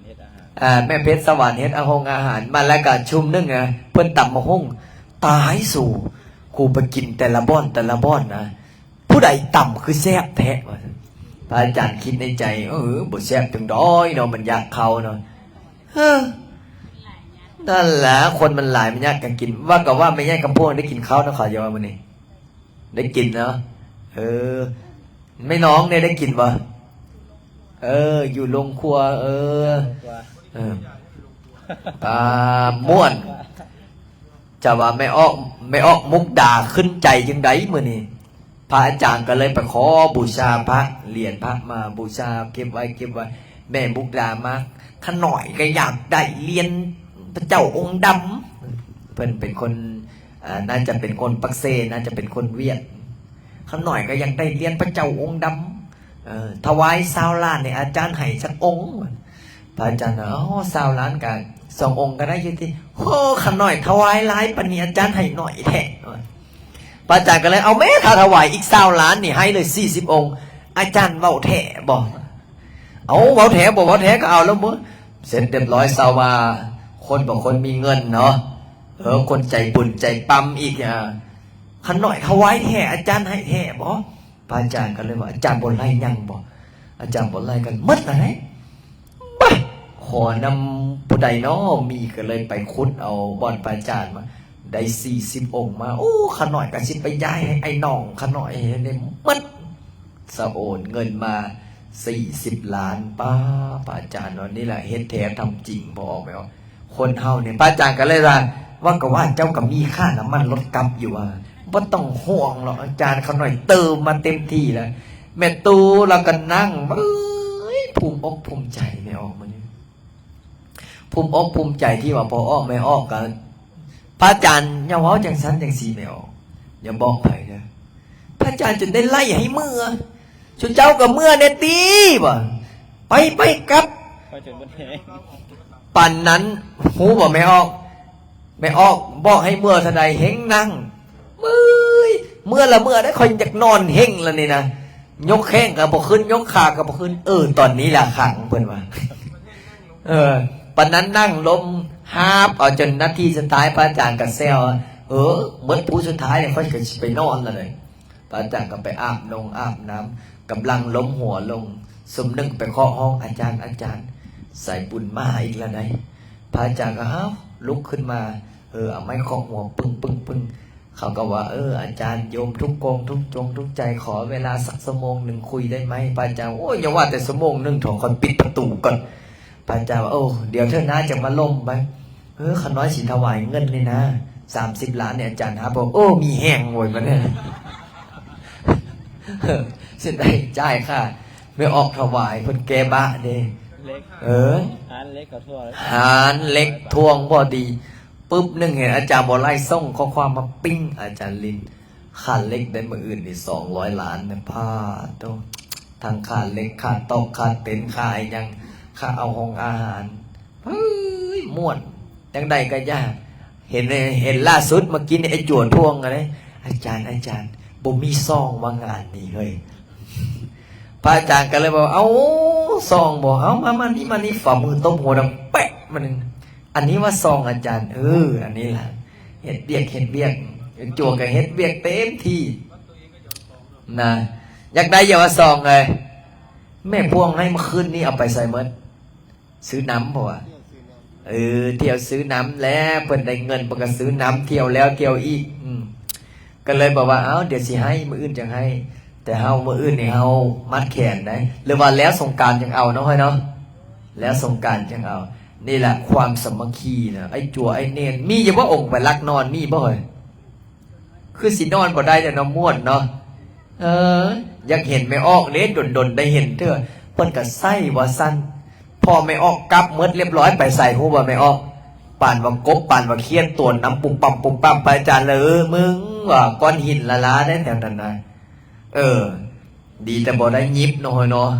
ແມ່ເພັດສະຫວັນເຮັດອາຫານ ອ່າ ແມ່ເພັດສະຫວັນເຮັດອາ ໂຮງອາຫານ ມາແລ້ວກໍຊຸມໜຶ່ງນະ ເພິ່ນຕຳບັກຫຸ່ງ ຕາຍສູ ກູໄປກິນແຕ່ລະບ່ອນ ແຕ່ລະບ່ອນນະ ຜູ້ໃດຕຳຄືແຊບແທ້ ວ່າຊັ້ນ ພະອາຈານຄິດໃນໃຈ ເອີ ບໍ່ແຊບຈັ່ງໃດເນາະ ມັນຢາກເຂົ້າເນາະ ເອີ ນັ້ນລະ ຄົນມັນຫຼາຍ ມັນຢາກກະກິນ ວ່າກໍວ່າແມ່ໃຫຍ່ຄຳພວງໄດ້ກິນເຂົ້ານຳເຂົາຢູ່ວ່າມື້ນີ້ ໄດ້ກິນເນາະ ເອີ ແມ່ນ້ອງເດ ໄດ້ກິນບໍ່? ເອີ ຢູ່ໂຮງຄົວ ເອີ ເອີ ອ່າ ມ່ວນ ຈະວ່າແມ່ອອກ ແມ່ອອກມຸກດາຂຶ້ນໃຈຈັ່ງໃດມື້ນີ້ ພະອາຈານກໍເລີຍໄປຂໍບູຊາພະ ຫຼຽນພະມາບູຊາ ເກັບໄວ້ ເກັບໄວ້ ແມ່ມຸກດາມາ ຂະນ້ອຍກໍຢາກໄດ້ຫຼຽນພະເຈົ້າອົງດຳ ເພິ່ນເປັນຄົນ ອ່າ ໜ້າຈະເປັນຄົນປາກເຊ ໜ້າຈະເປັນຄົນຫວຽດ ຂ້ານ້ອຍກໍຢາກໄດ້ຫຼຽນພະເຈົ້າອົງດຳ ເອີ ຖວາຍຊາວລ້ານໃຫ້ອາຈານໃຫ້ຈັກອົງ ພະອາຈານວ່າ ອໍ ຊາວລ້ານກໍສອງອົງກໍໄດ້ຢູ່ຕິ ໂອ້ ຂ້ານ້ອຍຖວາຍຫຼາຍປານນີ້ອາຈານໃຫ້ໜ້ອຍແທ້ ພະອາຈານກໍເລີຍ ເອົາແມ້ ຖ້າຖວາຍອີກຊາວລ້ານນີ້ໃຫ້ເລີຍສີ່ສິບອົງ ອາຈານເວົ້າແທ້ບໍ່? ເອົາ ເວົ້າແທ້ບໍ່ ເວົ້າແທ້ກໍເອົາແລ້ວເບິ່ງ ເສັດຮຽບຮ້ອຍ ຊາວວ່າ ຄົນບໍ່ຄົນມີເງິນເນາະ ເອີ ຄົນໃຈບຸນໃຈປ້ຳອີກ ອາ ຂ້ານ້ອຍຖວາຍແທ້ ອາຈານໃຫ້ແທ້ບໍ່? ພະອາຈານກໍເລີຍວ່າ ອາຈານບໍ່ໄລ່ຍັງບໍ່? ອາຈານບໍ່ໄລ່ກໍໝົດລະເດ້ ບາ ຂໍນຳຜູ້ໃດນໍ ມີ ກໍເລີຍໄປຂຸດເອົາບ່ອນພະອາຈານມາ ໄດ້ສີ່ສິບອົງມາ ໂອ້ ຂ້ານ້ອຍກໍຊິໄປຢາຍໃຫ້ອ້າຍນ້ອງຂ້ານ້ອຍໃຫ້ໄດ້ໝົດ ສະໂອນເງິນມາສີ່ສິບລ້ານ ປ້າ ພະອາຈານວ່າ ນີ້ແຫຼະເຮັດແທ້ທຳຈິງ ບໍ່ອອກແມ່ອອກ ຄົນເຮົານີ້ ພະອາຈານກໍເລີຍວ່າ ວ່າກໍວ່າເຈົ້າກໍມີຄ່ານ້ຳມັນລົດກັບຢູ່ວ່າ ບໍ່ຕ້ອງຫ່ວງຫຼອກ ອາຈານຂ້ານ້ອຍເຕີມມາເຕັມທີ່ແລ້ວ ແມ່ຕູ້ລາວກໍນັ່ງ ເອີຍ ພູມອົກພູມໃຈແມ່ອອກມື້ນີ້ ພູມອົກພູມໃຈທີ່ວ່າພໍ່ອອກແມ່ອອກກໍ ພະອາຈານຢ່າເວົ້າຈັ່ງຊັ້ນຈັ່ງຊີ້ແມ່ອອກ ຢ່າບອກໃຜເດີ ພະອາຈານຈົນໄດ້ໄລ່ໃຫ້ເມືອ ຊຸມເຈົ້າກໍເມືອແດ່ຕິ ວ່າ ໄປ ໄປກັບ ໄປຈົນໝົດແຮງ. ປານນັ້ນຮູ້ບໍ່ແມ່ອອກ? ແມ່ອອກບອກໃຫ້ເມືອເທົ່າໃດ ເຮັງນັ່ງ ເມື່ອຍ ເມືອລະເມືອໄດ໋ ຂ້ອຍຢາກນອນເຮັງລະນີ້ນະ ຍົກແຂ້ງກໍບໍ່ຂຶ້ນ ຍົກຂາກໍບໍ່ຂຶ້ນ. ເອີ ຕອນນີ້ລະຄັງ ເພິ່ນວ່າ. ເອີ ປານນັ້ນນັ່ງລົມ ຫາບເອົາຈົນນາທີສຸດທ້າຍ ພະອາຈານກໍແຊວ ເອີ ໝົດຜູ້ສຸດທ້າຍ ຂ້ອຍກໍຊິໄປນອນລະເດ. ພະອາຈານກໍໄປອາບນົງອາບນ້ຳ ກຳລັງລົມຫົວລົງ ຊຸມໜຶ່ງໄປເຄາະຫ້ອງ ອາຈານ ອາຈານ ສາຍບຸນມາອີກລະໃດ໋. ພະອາຈານກໍ ອ້າວ ລຸກຂຶ້ນມາ ເອີ ເອົາໄມ້ເຄາະຫົວ ປຶ້ງ ປຶ້ງ ປຶ້ງ. ເຂົາກໍວ່າ ເອີ ອາຈານ ໂຍມທຸກກົງທຸກຈົງທຸກໃຈ ຂໍເວລາສັກຊົ່ວໂມງໜຶ່ງຄຸຍໄດ້ໄໝ? ພະອາຈານ ໂອ້ຍ ຢ່າວ່າແຕ່ຊົ່ວໂມງໜຶ່ງເຖາະ ຂ້ອຍປິດປະຕູກ່ອນ. ພະອາຈານວ່າ ໂອ້ ດຽວເທື່ອໜ້າຈະມາລົມໄປ. ເອີ ຂ້ານ້ອຍຊິຖວາຍເງິນນີ້ນະ ສາມສິບລ້ານນີ້ ອາຈານຫາບໍ່? ໂອ້ ມີແຮງໂຫຍບັດນີ້ ຊິໄດ້ຈ່າຍຄ່າແມ່ອອກຖວາຍ ເພິ່ນແກ້ບາເດ້. ເອີ ຮ້ານເຫຼັກກໍທົ່ວ ຮ້ານເຫຼັກທວງພໍດີ ປຶບໜຶ່ງເຫັນອາຈານບໍ່ໄລ່ ສົ່ງຂໍ້ຄວາມມາ ປິ້ງ ອາຈານລິນ ຄ່າເຫຼັກໄດ້ມື້ອື່ນນີ້ສອງຮ້ອຍລ້ານນະ. ພາໂຕ ທັງຄ່າເຫຼັກ ຄ່າຕອກ ຄ່າເຕັນ ຄ່າອີ່ຫຍັງ ຄ່າເອົາຫ້ອງອາຫານ ເຮີ້ຍ ມ່ວນ ຈັ່ງໃດກໍຢ່າ. ເຫັນ ເຫັນລ່າສຸດເມື່ອກີ້ນີ້ ໄອ້ຈົວທວງກັນເດ້ ອາຈານ ອາຈານ ບໍ່ມີຊອງວ່າງານນີ້ເຮີ້ຍ. ພະອາຈານກໍເລີຍບອກ ເອົາ ຊອງບໍ່? ເອົາ ມາ ມານີ້ ມານີ້. ຝ່າມືຕົບຫົວດັງແປະມາໜຶ່ງ ອັນນີ້ວ່າຊອງອາຈານ? ເອີ ອັນນີ້ລະ ເຮັດວຽກ ເຮັດວຽກ. ຈົວກໍເຮັດວຽກເຕັມທີ່ນະ ຢາກໄດ້ຢ່າວ່າຊອງເລີຍ. ແມ່ພວງໃຫ້ເມື່ອຄືນນີ້ເອົາໄປໃສໝົດ? ຊື້ນ້ຳບໍ່ວະ? ເອີ ທ່ຽວຊື້ນ້ຳແຫຼະ ເພິ່ນໄດ້ເງິນເພິ່ນກໍຊື້ນ້ຳ ທ່ຽວແລ້ວທ່ຽວອີກ. ອືມ ກໍເລີຍບອກວ່າ ເອົ້າ ດຽວຊິໃຫ້ ມື້ອື່ນຈັ່ງໃຫ້. ແຕ່ເຮົາ ມື້ອື່ນນີ້ເຮົາມັດແຂນໄດ໋ ຫຼືວ່າແລ້ວສົງການຈັ່ງເອົາເນາະ ເຮີ້ຍເນາະ ແລ້ວສົງການຈັ່ງເອົາ. ນີ້ແຫຼະຄວາມສາມັກຄີນະ ໄອ້ຈົວ ໄອ້ເນນ ມີຢູ່ບໍ່? ອົງໄປລັກນອນ ມີບໍ່ເຮີ້ຍ? ຄືຊິນອນບໍ່ໄດ້ແລ້ວເນາະ ມ່ວນເນາະ. ເອີ ຢາກເຫັນແມ່ອອກເດ້ ດົນໆໄດ້ເຫັນເທື່ອ. ເພິ່ນກໍໃສ່ວ່າຊັ້ນ ພໍແມ່ອອກກັບໝົດລຽບຮ້ອຍ ໄປໃສຮູ້ບໍ່ແມ່ອອກ? ປານວ່າກົບ ປານວ່າຂຽດ ຕົວນນຳປຸບປັບປຸບປັບ. ພະອາຈານລະ ເອີ ມຶງວ່າກ້ອນຫີນລະລາໄດ໋ແຖວນັ້ນນະ. ເອີ ດີແຕ່ບໍ່ໄດ້ຫຍິບເນາະ ເຮີ້ຍເນາະ.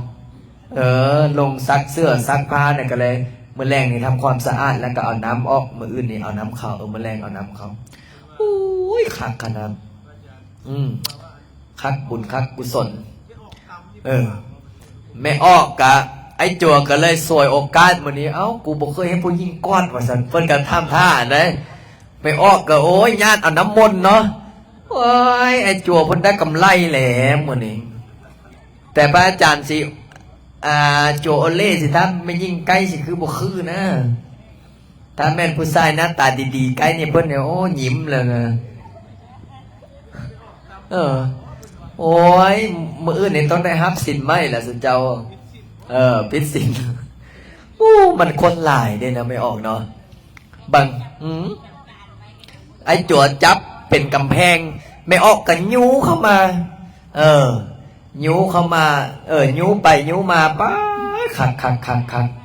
ເອີ ລົງຊັກເສື້ອຊັກຜ້ານີ້ກໍເລີຍ ມື້ແລງນີ້ທຳຄວາມສະອາດ ແລ້ວກໍເອົານ້ຳອອກ ມື້ອື່ນນີ້ເອົານ້ຳເຂົ້າ ເອີ ມື້ແລງເອົານ້ຳເຂົ້າ. ໂອ້ຍ ຄັກຂະໜາດ. ອືມ ຄັກບຸນຄັກກຸສົນ. ເອີ ແມ່ອອກກະ ໄອ້ຈົວກະເລີຍສວຍໂອກາດມື້ນີ້ ເອົ້າ ກູບໍ່ເຄີຍເຫັນຜູ້ຍິງກອດວ່າຊັ້ນ. ເພິ່ນກະທຳທ່າໄດ໋ ແມ່ອອກກະ ໂອ້ຍ ຍາດເອົານ້ຳມົນເນາະ. ໂອ້ຍ ໄອ້ຈົວເພິ່ນໄດ້ກຳໄລແຫຼະມື້ນີ້. ແຕ່ພະອາຈານຊິ ອ່າ ຈົວໂອເລຊິ ຖ້າແມ່ຍິງໃກ້ຊິຄືບໍ່ຄືນະ. ຖ້າແມ່ນຜູ້ຊາຍໜ້າຕາດີໆໃກ້ນີ້ ເພິ່ນນີ້ ໂອ້ ຍິ້ມແລ້ວນະ. ເອີ ໂອ້ຍ ມື້ອື່ນນີ້ຕ້ອງໄດ້ຮັບສິນໃໝ່ລະຊຸເຈົ້າ. ເອີ ຜິດສິນ. ໂອ້ ມັນຄົນຫຼາຍເດ້ນະ ແມ່ອອກເນາະ. ບັງ ອືມ ໄອ້ຈົວຈັບເປັນກຳແພງ ແມ່ອອກກໍຍູ້ເຂົ້າມາ. ເອີ ຍູ້ເຂົ້າມາ ເອີ ຍູ້ໄປຍູ້ມາ ປ້າ ຄັກໆໆ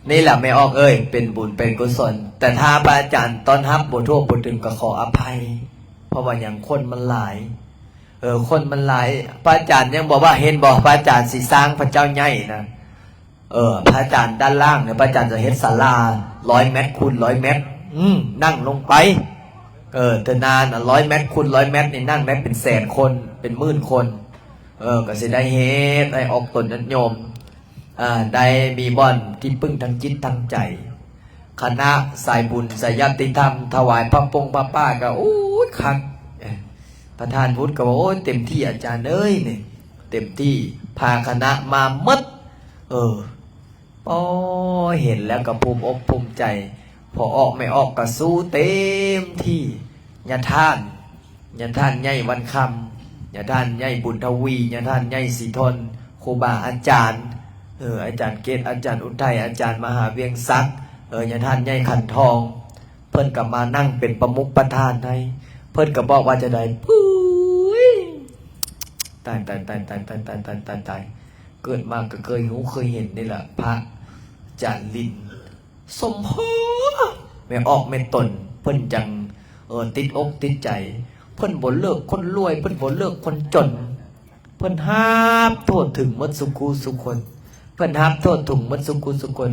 ໆ. ນີ້ແຫຼະແມ່ອອກເອີຍ ເປັນບຸນເປັນກຸສົນ. ແຕ່ຖ້າພະອາຈານຕ້ອນຮັບບໍ່ທົ່ວບໍ່ເຖິງກໍຂໍອະໄພ. ເພາະວ່າຫຍັງ ຄົນມັນຫຼາຍ. ເອີ ຄົນມັນຫຼາຍ. ພະອາຈານຍັງບອກວ່າ ເຫັນບໍ່ ພະອາຈານຊິສ້າງພະເຈົ້າໃຫຍ່ນະ. ເອີ ພະອາຈານດ້ານລ່າງນີ້ ພະອາຈານຈະເຮັດສາລາຮ້ອຍແມັດຄູນຮ້ອຍແມັດ ອືມ ນັ່ງລົງໄປ. ເອີ ເທື່ອໜ້ານະ ຮ້ອຍແມັດຄູນຮ້ອຍແມັດນີ້ ນັ່ງໄດ້ເປັນແສນຄົນ ເປັນໝື່ນຄົນ. ເອີ ກໍຊິໄດ້ເຮັດໃຫ້ອອກຕົນຍາດໂຍມ ອ່າ ໄດ້ມີບ່ອນທີ່ປຶ້ງທາງຈິດທາງໃຈ. ຄະນະສາຍບຸນສາຍຍາດຕິທຳ ຖວາຍຜ້າປົງຜ້າປ່າກໍ ໂອ້ຍ ຄັກ. ເອີ ປະທານວຸດກໍວ່າ ໂອ້ຍ ເຕັມທີ່ອາຈານເອີຍ ນີ້ ເຕັມທີ່ ພາຄະນະມາໝົດ. ເອີ ໂອ້ຍ ເຫັນແລ້ວກໍພູມອົກພູມໃຈ. ພໍ່ອອກແມ່ອອກກໍສູ້ເຕັມທີ່. ຍາທ່ານ ຍາທ່ານໃຫຍ່ວັນຄຳ ຍາທ່ານໃຫຍ່ບຸນທະວີ ຍາທ່ານໃຫຍ່ສີທົນ ຄູບາອາຈານ ເອີ ອາຈານເກດ ອາຈານອຸໄທ ອາຈານມະຫາວຽງສັກ ເອີ ຍາທ່ານໃຫຍ່ຂັນທອງ ເພິ່ນກໍມານັ່ງເປັນປະມຸກປະທານໃຫ້. ເພິ່ນກໍບອກວ່າຈັ່ງໃດ? ປຸ້ຍ ຕາຍ ຕາຍ ຕາຍ ຕາຍ ເກີດມາກໍເຄີຍຮູ້ເຄີຍເຫັນນີ້ແຫຼະ ພະອາຈານລິນ ສົມພໍ້ ແມ່ອອກແມ່ຕົນ ເພິ່ນຈັ່ງ ເອີ ຕິດອົກຕິດໃຈ. ເພິ່ນບໍ່ເລີກຄົນລວຍ ເພິ່ນບໍ່ເລີກຄົນຈົນ ເພິ່ນຮັບທົ່ວເຖິງໝົດສຸຜູ້ສຸຄົນ. ເພິ່ນຮັບທົ່ວຖິງໝົດສຸຜູ້ສຸຄົນ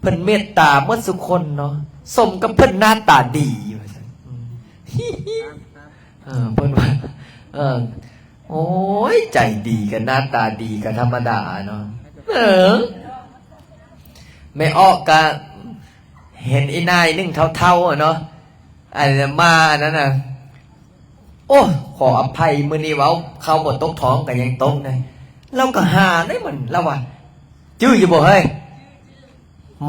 ເພິ່ນເມດຕາໝົດສຸຄົນເນາະ ສົມກັບເພິ່ນໜ້າຕາດີວ່າຊັ້ນ. ເອີ ເພິ່ນວ່າ ເອີ ໂອ້ຍ ໃຈດີກັບໜ້າຕາດີກໍທຳມະດາເນາະ. ເອີ ແມ່ອອກກະເຫັນອີນາຍໜຶ່ງເຖົ້າໆ ເນາະ ອັນມາອັນນັ້ນນະ ໂອ້ ຂໍອະໄພ ມື້ນີ້ເວົ້າເຂົ້າບໍ່ຕົກທ້ອງກໍຍັງຕົກນະ. ລາວກໍຫາໄດ້ມັນ ລາວວ່າ ຈື່ຢູ່ບໍ່ເຮີ້ຍ?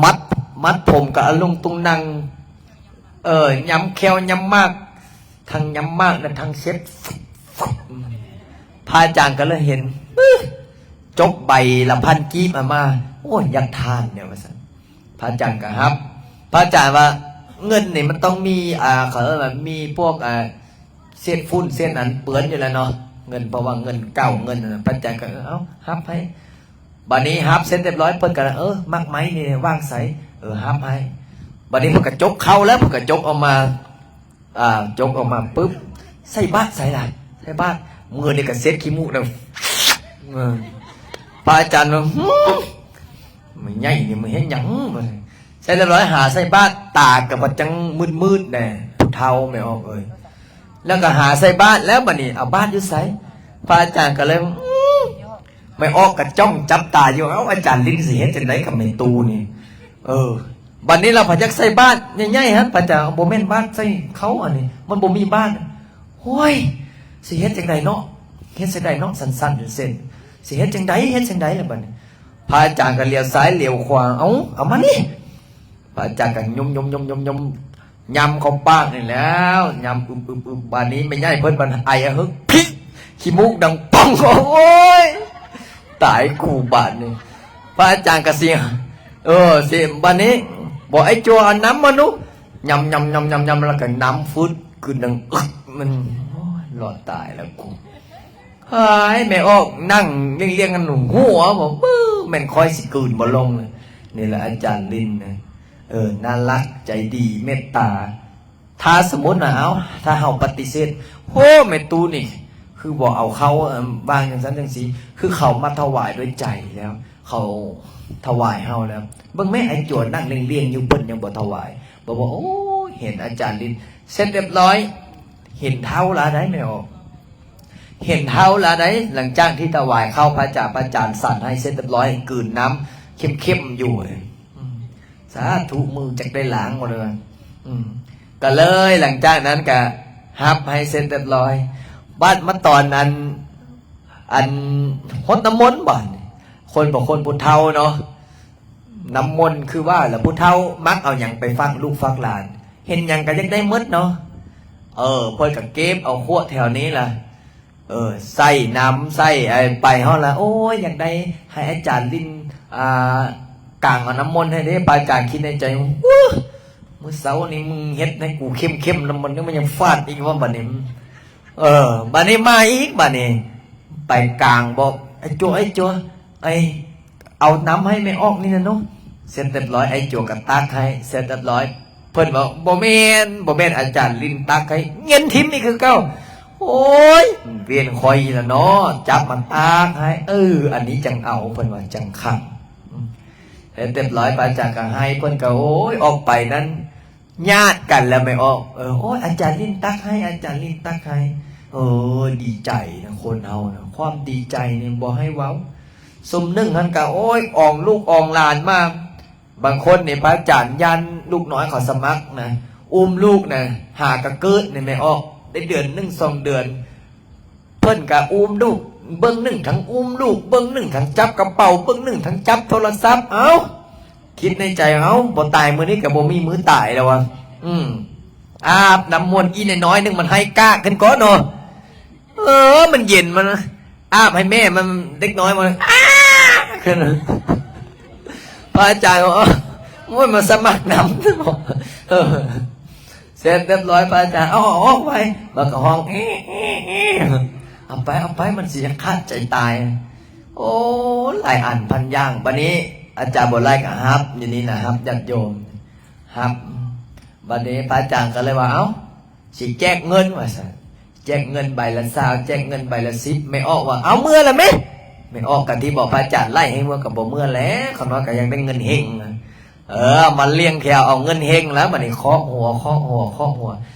ມັດ ມັດຜົມກໍອາລຸງຕຸງນັງ ເອີ ຍຳແຂ້ວຍຳໝາກ ທັງຍຳໝາກນະ ທັງເຊັດ. ພະອາຈານກໍເລີຍເຫັນ ຈົກໃບລະພັນກີບອອກມາ ໂອ້ຍ ຢາກທານແນວວ່າຊັ້ນ. ພະອາຈານກໍຮັບ ພະອາຈານວ່າ ເງິນນີ້ມັນຕ້ອງມີ ອ່າ ເຂົາເອີ້ນວ່າມີພວກ ອ່າ ເສດຝຸ່ນເສດອັນເປື້ອນຢູ່ແລ້ວເນາະ ເງິນ ເພາະວ່າເງິນເກົ່າເງິນນັ້ນນະ. ພະອາຈານກໍ ເອີ ເອົາ ຮັບໃຫ້. ບາດນີ້ຮັບເສັດຮຽບຮ້ອຍ ເພິ່ນກໍ ເອີ ໝາກໄມ້ນີ້ວາງໃສ? ເອີ ຮັບໃຫ້. ບາດນີ້ເພິ່ນກໍຈົກເຂົ້າແລ້ວ ເພິ່ນກໍຈົກອອກມາ ອ່າ ຈົກອອກມາປຶບ ໃສ່ບາດໃສລະ? ໃສ່ບາດ ມື້ນີ້ກໍເຊັດຂີ້ມູກນຳ ເອີ ພະອາຈານວ່າ ຫື ແມ່ໃຫຍ່ນີ້ມັນເຮັດຫຍັງ? ເສັດຮຽບຮ້ອຍ ຫາໃສ່ບາດ ຕາກໍບໍ່ຈັ່ງມືດໆແດ່ ຜູ້ເຖົ້າແມ່ອອກເອີຍ. ແລ້ວກໍຫາໃສ່ບາດແລ້ວ ບາດນີ້ເອົາບາດຢູ່ໃສ? ພະອາຈານກໍເລີຍ ອື ແມ່ອອກກໍຈ້ອງຈັບຕາຢູ່ ເອົ້າ ອາຈານລິນຊິເຮັດຈັ່ງໃດກັບແມ່ຕູ້ນີ້? ເອີ ບາດນີ້ລາວພັດຢາກໃສ່ບາດໃຫຍ່ໆຫັ້ນ ພະອາຈານ ບໍ່ແມ່ນບາດໃສ່ເຂົ້າ ອັນນີ້ມັນບໍ່ມີບາດ. ໂອ້ຍ ຊິເຮັດຈັ່ງໃດເນາະ ເຮັດຈັ່ງໃດເນາະ ສັ່ນໆເສັ້ນໆ ຊິເຮັດຈັ່ງໃດ ເຮັດຈັ່ງໃດລະບາດນີ້? ພະອາຈານກໍຫຼຽວຊ້າຍຫຼຽວຂວາ ເອົາ ເອົາມານີ້. ພະອາຈານກໍຍົມໆໆໆ ຍຳເຂົ້າປາກນີ້ແລ້ວ ຍຳອຶບໆໆ ບາດນີ້ແມ່ໃຫຍ່ເພິ່ນບັດໄອອະຫຶກ ພິ ຂີ້ມູກດັງປ່ອງ ໂອ້ຍ ຕາຍກູບາດນີ້. ພະອາຈານກໍຊິ ເອີ ຊິ ບາດນີ້ ບອກໄອ້ຈົວເອົານ້ຳມາດູ ຍຳໆໆໆ ແລ້ວກໍນ້ຳຟືດ ຄືໜັງອຶກ ມັນ ໂອ້ຍ ລອດຕາຍແລ້ວກູ. ຫາຍ ແມ່ອອກນັ່ງລ້ຽງໆ ຫັ້ນຫົວ ບອກ ເອີ ແມ່ນຂ້ອຍຊິກືນບໍ່ລົງ. ນີ້ລະອາຈານລິນນະ ເອີ ໜ້າຮັກ ໃຈດີ ເມດຕາ. ຖ້າສົມມຸດນະ ເອົາ ຖ້າເຮົາປະຕິເສດ ໂອ້ ແມ່ຕູ້ນີ້ຄືບໍ່ເອົາເຂົ້າ ເອີ ວ່າຈັ່ງຊັ້ນຈັ່ງຊີ້ ຄືເຂົາມາຖວາຍດ້ວຍໃຈແລ້ວ ເຂົາຖວາຍເຮົາແລ້ວ. ເບິ່ງແມ້ ໄອ້ຈົວນັ່ງລ້ຽງໆຢູ່ ເພິ່ນຍັງບໍ່ຖວາຍ ບອກວ່າ ໂອ້ຍ ເຫັນອາຈານລິນເສັດຮຽບຮ້ອຍ ເຫັນເຖົ້າລະໄດ໋ແມ່ອອກ ເຫັນເຖົ້າລະໄດ໋. ຫຼັງຈາກທີ່ຖວາຍເຂົ້າພະອາຈານ ພະອາຈານສັນໃຫ້ເສັດຮຽບຮ້ອຍ ກືນນ້ຳເຄັມໆຢູ່ ອືມ ສາທຸ ມືຈັກໄດ້ລ້າງບໍ່ເລີຍ ອືມ ກໍເລີຍ ຫຼັງຈາກນັ້ນກໍຮັບໃຫ້ເສັດຮຽບຮ້ອຍ. ບາດມາຕອນອັນ ອັນ ຫົດນ້ຳມົນ ບາດນີ້ ຄົນບາງຄົນຜູ້ເຖົ້າເນາະ ນ້ຳມົນຄືວ່າລະ ຜູ້ເຖົ້າມັກເອົາຫຍັງໄປຝາກລູກຝາກຫຼານ ເຫັນຫຍັງກໍຢາກໄດ້ໝົດເນາະ. ເອີ ເພິ່ນກໍເກັບເອົາຂວດແຖວນີ້ລະ ເອີ ໃສ່ນ້ຳ ໃສ່ໄອ້ ໄປຮອດລະ ໂອ້ຍ ຢາກໄດ້ ໃຫ້ອາຈານລິນ ອ່າ ກາງເອົານ້ຳມົນໃຫ້ເດ້. ພະອາຈານຄິດໃນໃຈ ໂອ້ ມື້ເຊົ້ານີ້ມຶງເຮັດໃຫ້ກູເຄັມໆ ນ້ຳມັນນີ້ມັນຍັງຟາດອີກວ່າ ບາດນີ້ ເອີ ບາດນີ້ມາອີກ ບາດນີ້ໄປກາງບອກ ໄອ້ຈົວ ໄອ້ຈົວ ໄອ້ ເອົານ້ຳໃຫ້ແມ່ອອກນີ້ນະເນາະ. ເສັດຮຽບຮ້ອຍ ໄອ້ຈົວກໍຕັກໃຫ້ ເສັດຮຽບຮ້ອຍ ເພິ່ນວ່າ ບໍ່ແມ່ນ ບໍ່ແມ່ນ ອາຈານລິນຕັກໃຫ້ ເຫງັນຖິ້ມອີກຄືເກົ່າ. ໂອ້ຍ ວຽນຂ້ອຍລະເນາະ ຈັບມາຕັກໃຫ້ ເອີ ອັນນີ້ຈັ່ງເອົາ ເພິ່ນວ່າ ຈັ່ງຄັກ. ເສັດຮຽບຮ້ອຍ ພະອາຈານກໍໃຫ້ ເພິ່ນກໍ ໂອ້ຍ ອອກໄປນັ້ນ ຍາດກັນແລ້ວແມ່ອອກ ເອີ ໂອ້ຍ ອາຈານລິນຕັກໃຫ້ ອາຈານລິນຕັກໃຫ້ ເອີ ດີໃຈນະ ຄົນເຮົານະ ຄວາມດີໃຈນີ້ບໍ່ໃຫ້ເວົ້າ. ສົມໜຶ່ງຫັ້ນກະ ໂອ້ຍ ອອງລູກອອງຫຼານມາ. ບາງຄົນນີ້ ພະອາຈານຢ້ານລູກນ້ອຍເຂົາສະໝັກນະ ອຸ້ມລູກນະ ຫາກະເກີດໃນແມ່ອອກ ໄດ້ເດືອນໜຶ່ງສອງເດືອນ ເພິ່ນກະອຸ້ມລູກ ເບິ່ງໜຶ່ງທັງອຸ້ມລູກ ເບິ່ງໜຶ່ງທັງຈັບກະເປົາ ເບິ່ງໜຶ່ງທັງຈັບໂທລະສັບ. ເອົ້າ ຄິດໃນໃຈ ເອົ້າ ບໍ່ຕາຍມື້ນີ້ກະບໍ່ມີມື້ຕາຍແລ້ວວ່າ ອືມ ອາບນ້ຳມົນ ອີນ້ອຍໆໜຶ່ງມັນໄຫ້ກາກຂຶ້ນກ່ອນເນາະ. ເອີ ມັນເຢັນ ມັນອາບໃຫ້ແມ່ມັນ ເດັກນ້ອຍມັນ ອ້າ ຂຶ້ນ. ພະອາຈານບອກ ໂອ້ຍ ມາສະໝັກນຳ ເອີ ເສັດຮຽບຮ້ອຍ ພະອາຈານ ເອົາອອກໄປ ມັນກໍຮ້ອງ ເອ ເອ ເອ ເອົາໄປ ເອົາໄປ ມັນຊິຂາດໃຈຕາຍ. ໂອ້ ຫຼາຍອັນພັນຢ່າງ. ບາດນີ້ອາຈານບົວໄລກໍຮັບຢູ່ນີ້ນະ ຮັບຍາດໂຍມ ຮັບ. ບາດນີ້ພະອາຈານກໍເລີຍວ່າ ເອົ້າ ຊິແຈກເງິນວ່າຊັ້ນ ແຈກເງິນໃບລະຊາວ ແຈກເງິນໃບລະສິບ. ແມ່ອອກວ່າ ເອົາເມືອລະແມະ ແມ່ອອກກະທີ່ບອກພະອາຈານໄລ່ໃຫ້ເມືອ ກໍບໍ່ເມືອແຫຼະ ຂ້ານ້ອຍກໍຢາກໄດ້ເງິນເຮັງ. ເອີ ມາລ້ຽງແຂ້ວເອົາເງິນເຮັງແລ້ວ ບັດນີ້ເຄາະຫົວ ເຄາະຫົວ ເຄາະຫົວ.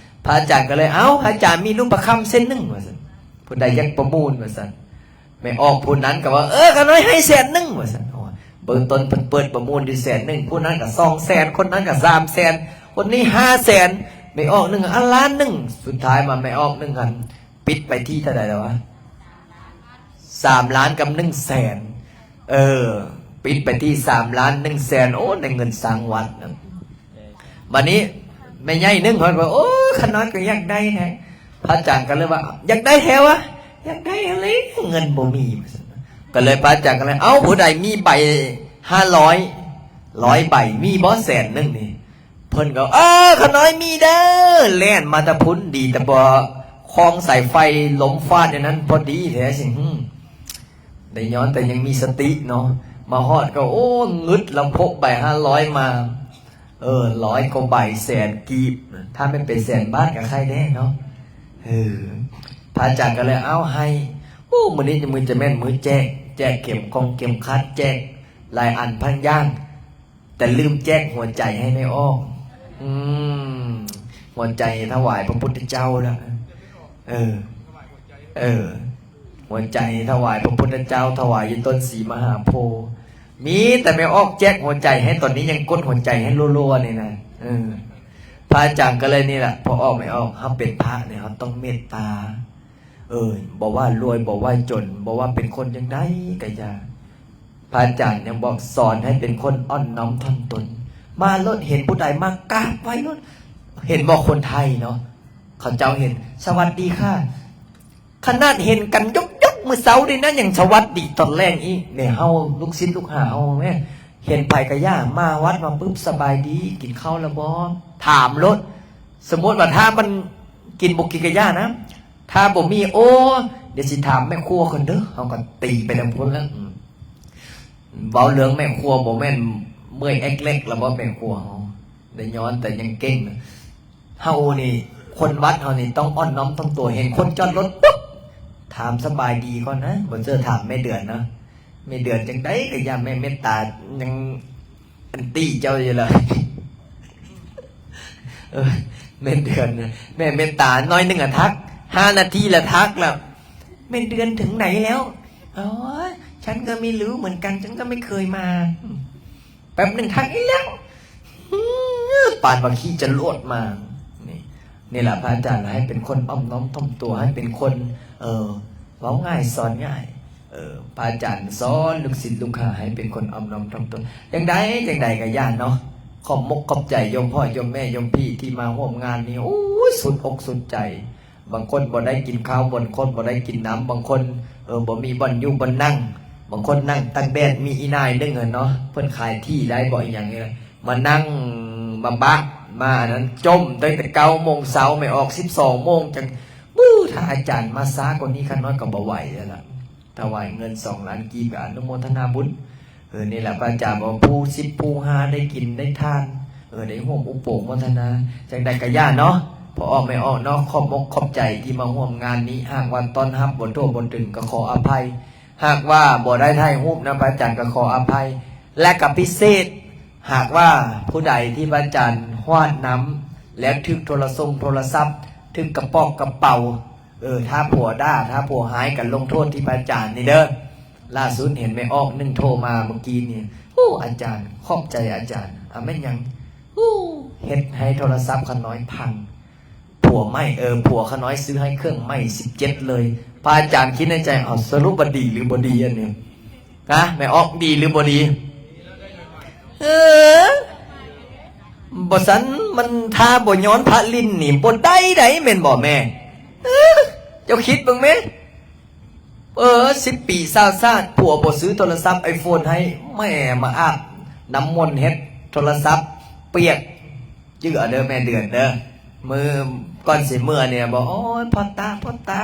ພະອາຈານກໍເລີຍ ເອົ້າ ພະອາຈານມີລູກປະຄຳເສັ້ນໜຶ່ງ ວ່າຊັ້ນ ຜູ້ໃດຢາກປະມູນ ວ່າຊັ້ນ. ແມ່ອອກຜູ້ນັ້ນກໍວ່າ ເອີ ຂ້ານ້ອຍໃຫ້ແສນໜຶ່ງ ວ່າຊັ້ນ. ເບື້ອງຕົ້ນເພິ່ນເປີດປະມູນຢູ່ແສນໜຶ່ງ ຜູ້ນັ້ນກໍສອງແສນ ຄົນນັ້ນກໍສາມແສນ ຄົນນີ້ຫ້າແສນ ແມ່ອອກໜຶ່ງ ອັນລ້ານໜຶ່ງ. ສຸດທ້າຍມາແມ່ອອກໜຶ່ງຫັ້ນ ປິດໄປທີ່ເທົ່າໃດແລ້ວວະ? ສາມລ້ານກັບໜຶ່ງແສນ. ເອີ ປິດໄປທີ່ສາມລ້ານໜຶ່ງແສນ. ໂອ້ ໄດ້ເງິນສ້າງວັດນະ. ບັດນີ້ແມ່ໃຫຍ່ໜຶ່ງເພິ່ນວ່າ ໂອ້ ຂ້ານ້ອຍກໍຢາກໄດ້ແທ້. ພະອາຈານກໍເລີຍວ່າ ຢາກໄດ້ແທ້ວະ? ຢາກໄດ້ຫັ້ນແຫຼະ ເງິນບໍ່ມີ. ກໍເລີຍ ພະອາຈານກໍເລີຍ ເອົ້າ ຜູ້ໃດມີໃບຫ້າຮ້ອຍ ຮ້ອຍໃບ ມີບໍ່ແສນໜຶ່ງນີ້? ເພິ່ນກໍ ເອີ ຂ້ານ້ອຍມີເດີ. ແລ່ນມາແຕ່ພຸ້ນ ດີແຕ່ບໍ່ຄອງສາຍໄຟ ລົມຟາດຢູ່ນັ້ນ ພໍດີແທ້ຊິ. ຫື ໄດ້ຍ້ອນແຕ່ຍັງມີສະຕິເນາະ. ມາຮອດກໍ ໂອ້ ງຶດລຳໂພງໃບຫ້າຮ້ອຍມາ. ເອີ ຮ້ອຍກວ່າໃບ ແສນກີບ ຖ້າແມ່ນເປັນແສນບາດກໍໄຄແດ່ເນາະ. ເອີ ພະອາຈານກໍເລີຍ ເອົ້າ ໃຫ້. ໂອ້ ມື້ນີ້ມື້ຈະແມ່ນມື້ແຈກ ແຈກເຂັມກອງເຂັມຂັດ ແຈກຫຼາຍອັນພັນຢ່າງ ແຕ່ລືມແຈກຫົວໃຈໃຫ້ແມ່ອອກ. ອືມ ຫົວໃຈຖວາຍພະພຸດທະເຈົ້າລະ. ເອີ ເອີ ຫົວໃຈຖວາຍພະພຸດທະເຈົ້າ ຖວາຍຢູ່ຕົ້ນສີມະຫາໂພ. ມີແຕ່ແມ່ອອກແຈກຫົວໃຈໃຫ້ ຕອນນີ້ຍັງກົດຫົວໃຈໃຫ້ລົວໆນີ້ນະ. ເອີ ພະອາຈານກໍເລີຍນີ້ລະ ພໍ່ອອກແມ່ອອກ ເຮົາເປັນພະນີ້ ເຮົາຕ້ອງເມດຕາ. ເອີ ບໍ່ວ່າລວຍ ບໍ່ວ່າຈົນ ບໍ່ວ່າເປັນຄົນຈັ່ງໃດກໍຢ່າ ພະອາຈານຍັງບອກ ສອນໃຫ້ເປັນຄົນອ່ອນນ້ອມຖ່ອມຕົນ. ມາໂລດ ເຫັນຜູ້ໃດມາກາບໄຫວ້ໂລດ. ເຫັນບໍ່ ຄົນໄທເນາະ ເຂົາເຈົ້າເຫັນ ສະຫວັດດີຄ່ະ. ຂະໜາດເຫັນກັນຍົກໆມື້ເຊົ້ານີ້ນະ ຍັງສະຫວັດດີຕອນແລງອີກ. ແມ່ເຮົາ ລູກສິດລູກຫາເຮົາແມ່ ເຫັນໃຜກະຢ່າ ມາວັດມາປຶບ ສະບາຍດີ ກິນເຂົ້າແລ້ວບໍ່? ຖາມໂລດ. ສົມມຸດວ່າຖ້າມັນກິນບໍ່ກິນກະຢ່ານະ ຖ້າບໍ່ມີ ໂອ້ ດຽວຊິຖາມແມ່ຄົວກ່ອນເດີ. ເຮົາກໍຕີໄປທາງພຸ້ນແລ້ວ. ອືມ ເວົ້າເລື່ອງແມ່ຄົວ ບໍ່ແມ່ນເມື່ອຍແອກແລັກແລ້ວບໍ່ແມ່ຄົວເຮົາ? ໄດ້ຍ້ອນແຕ່ຍັງເກັ່ງນະ. ເຮົານີ້ ຄົນວັດເຮົານີ້ຕ້ອງອ່ອນນ້ອມຖ່ອມຕົວ ເຫັນຄົນຈອດລົດປຸບ ຖາມສະບາຍດີກ່ອນນະ. ບໍ່ເຈີຖາມແມ່ເດືອນນະ. ແມ່ເດືອນຈັ່ງໃດກໍຢ່າ ແມ່ເມດຕາຍັງ ອັນຕິເຈົ້າຢູ່ລະ. ເອີ ແມ່ເດືອນ ແມ່ເມດຕາໜ້ອຍໜຶ່ງອະທັກ ຫ້ານາທີລະທັກລະ. แม่เดือนถึงไหนแล้ว? อ๋อ ฉันก็ไม่รู้เหมือนกัน ฉันก็ไม่เคยมา แป๊บหนึ่งทักอีกแล้ว ปานว่าขี้จรวดมา. นี่ นี่แหละพระอาจารย์ ให้เป็นคนอ่อมน้อมถ่อมตัว ให้เป็นคน เอ่อ เว้าง่ายสอนง่าย. ເອີ ພະອາຈານສອນລູກສິດລູກຫາໃຫ້ເປັນຄົນອ່ອມນ້ອມຖ່ອມຕົນ. ຈັ່ງໃດຈັ່ງໃດກໍຢ່າເນາະ ຂອບມົກຂອບໃຈໂຍມພໍ່ໂຍມແມ່ໂຍມພີ່ທີ່ມາຮ່ວມງານນີ້. ໂອ້ຍ ສຸດອົກສຸດໃຈ. ບາງຄົນບໍ່ໄດ້ກິນເຂົ້າ ບາງຄົນບໍ່ໄດ້ກິນນ້ຳ ບາງຄົນ ເອີ ບໍ່ມີບ່ອນຢູ່ບ່ອນນັ່ງ. ບາງຄົນນັ່ງຕາກແດດ ມີອີ່ນາຍໜຶ່ງຫັ້ນເນາະ ເພິ່ນຂາຍທີ່ໄດ້ບໍ່ ອີ່ຫຍັງນີ້ລະ ມານັ່ງມາບາກມາອັນນັ້ນ ຈົ່ມຕັ້ງແຕ່ເກົ້າໂມງເຊົ້າ ແມ່ອອກສິບສອງໂມງ ຈັ່ງ ບຶ້ ຖ້າອາຈານມາຊ້າກວ່ານີ້ ຂ້ານ້ອຍກໍບໍ່ໄຫວແລ້ວລະ. ຖວາຍເງິນສອງລ້ານກີບ ອະນຸໂມທະນາບຸນ. ເອີ ນີ້ລະ ພະອາຈານບອກ ຜູ້ສິບຜູ້ຫ້າໄດ້ກິນໄດ້ທານ ເອີ ໄດ້ຮ່ວມອຸປະໂມທະນາ. ຈັ່ງໃດກະຢ່າເນາະ ພໍ່ອອກແມ່ອອກເນາະ ຂອບອົກຂອບໃຈທີ່ມາຮ່ວມງານນີ້. ຫາກວ່າຕ້ອນຮັບບໍ່ທົ່ວບໍ່ເຖິງກໍຂໍອະໄພ. ຫາກວ່າບໍ່ໄດ້ຖ່າຍຮູບນຳພະອາຈານກໍຂໍອະໄພ ແລະກະພິເສດ ຫາກວ່າຜູ້ໃດທີ່ພະອາຈານຫວາດນ້ຳ ແລ້ວຖືກໂທລະສົງໂທລະສັບ ຖືກກະປອກກະເປົາ ເອີ ຖ້າຜົວດ່າ ຖ້າຜົວຮ້າຍ ກະລົງໂທດທີ່ພະອາຈານນີ້ເດີ. ລ່າສຸດເຫັນແມ່ອອກໜຶ່ງໂທມາມື້ກີ້ນີ້ ໂອ້ ອາຈານ ຂອບໃຈອາຈານ. ອາ ແມ່ນຫຍັງ? ໂອ້ ເຮັດໃຫ້ໂທລະສັບຂ້ານ້ອຍພັງ. ຜົວໃໝ່ ເອີ ຜົວຂ້ານ້ອຍຊື້ໃຫ້ເຄື່ອງໃໝ່ສິບເຈັດເລີຍ. ພະອາຈານຄິດໃນໃຈ ເອົາ ສະຫຼຸບວ່າດີຫຼືບໍ່ດີອັນນີ້? ນະ ແມ່ອອກ ດີຫຼືບໍ່ດີ? ເອີ ບໍ່ຊັ້ນມັນ ຖ້າບໍ່ຍ້ອນພະຫຼິ້ນນີ້ບໍ່ໄດ້ໃດ ແມ່ນບໍ່ແມ່? ເອີ ເຈົ້າຄິດເບິ່ງແມ. ເອີ ສິບປີຊາວຊາດ ຜົວບໍ່ຊື້ໂທລະສັບໄອໂຟນໃຫ້ ແມ່ມາອາບນ້ຳມົນເຮັດໂທລະສັບປຽກ. ຈື່ເອົາເດີແມ່ເດືອນເດີ ມື້ກ່ອນຊິເມືອນີ້ບອກ ໂອ້ຍ ພໍ່ຕາ ພໍ່ຕາ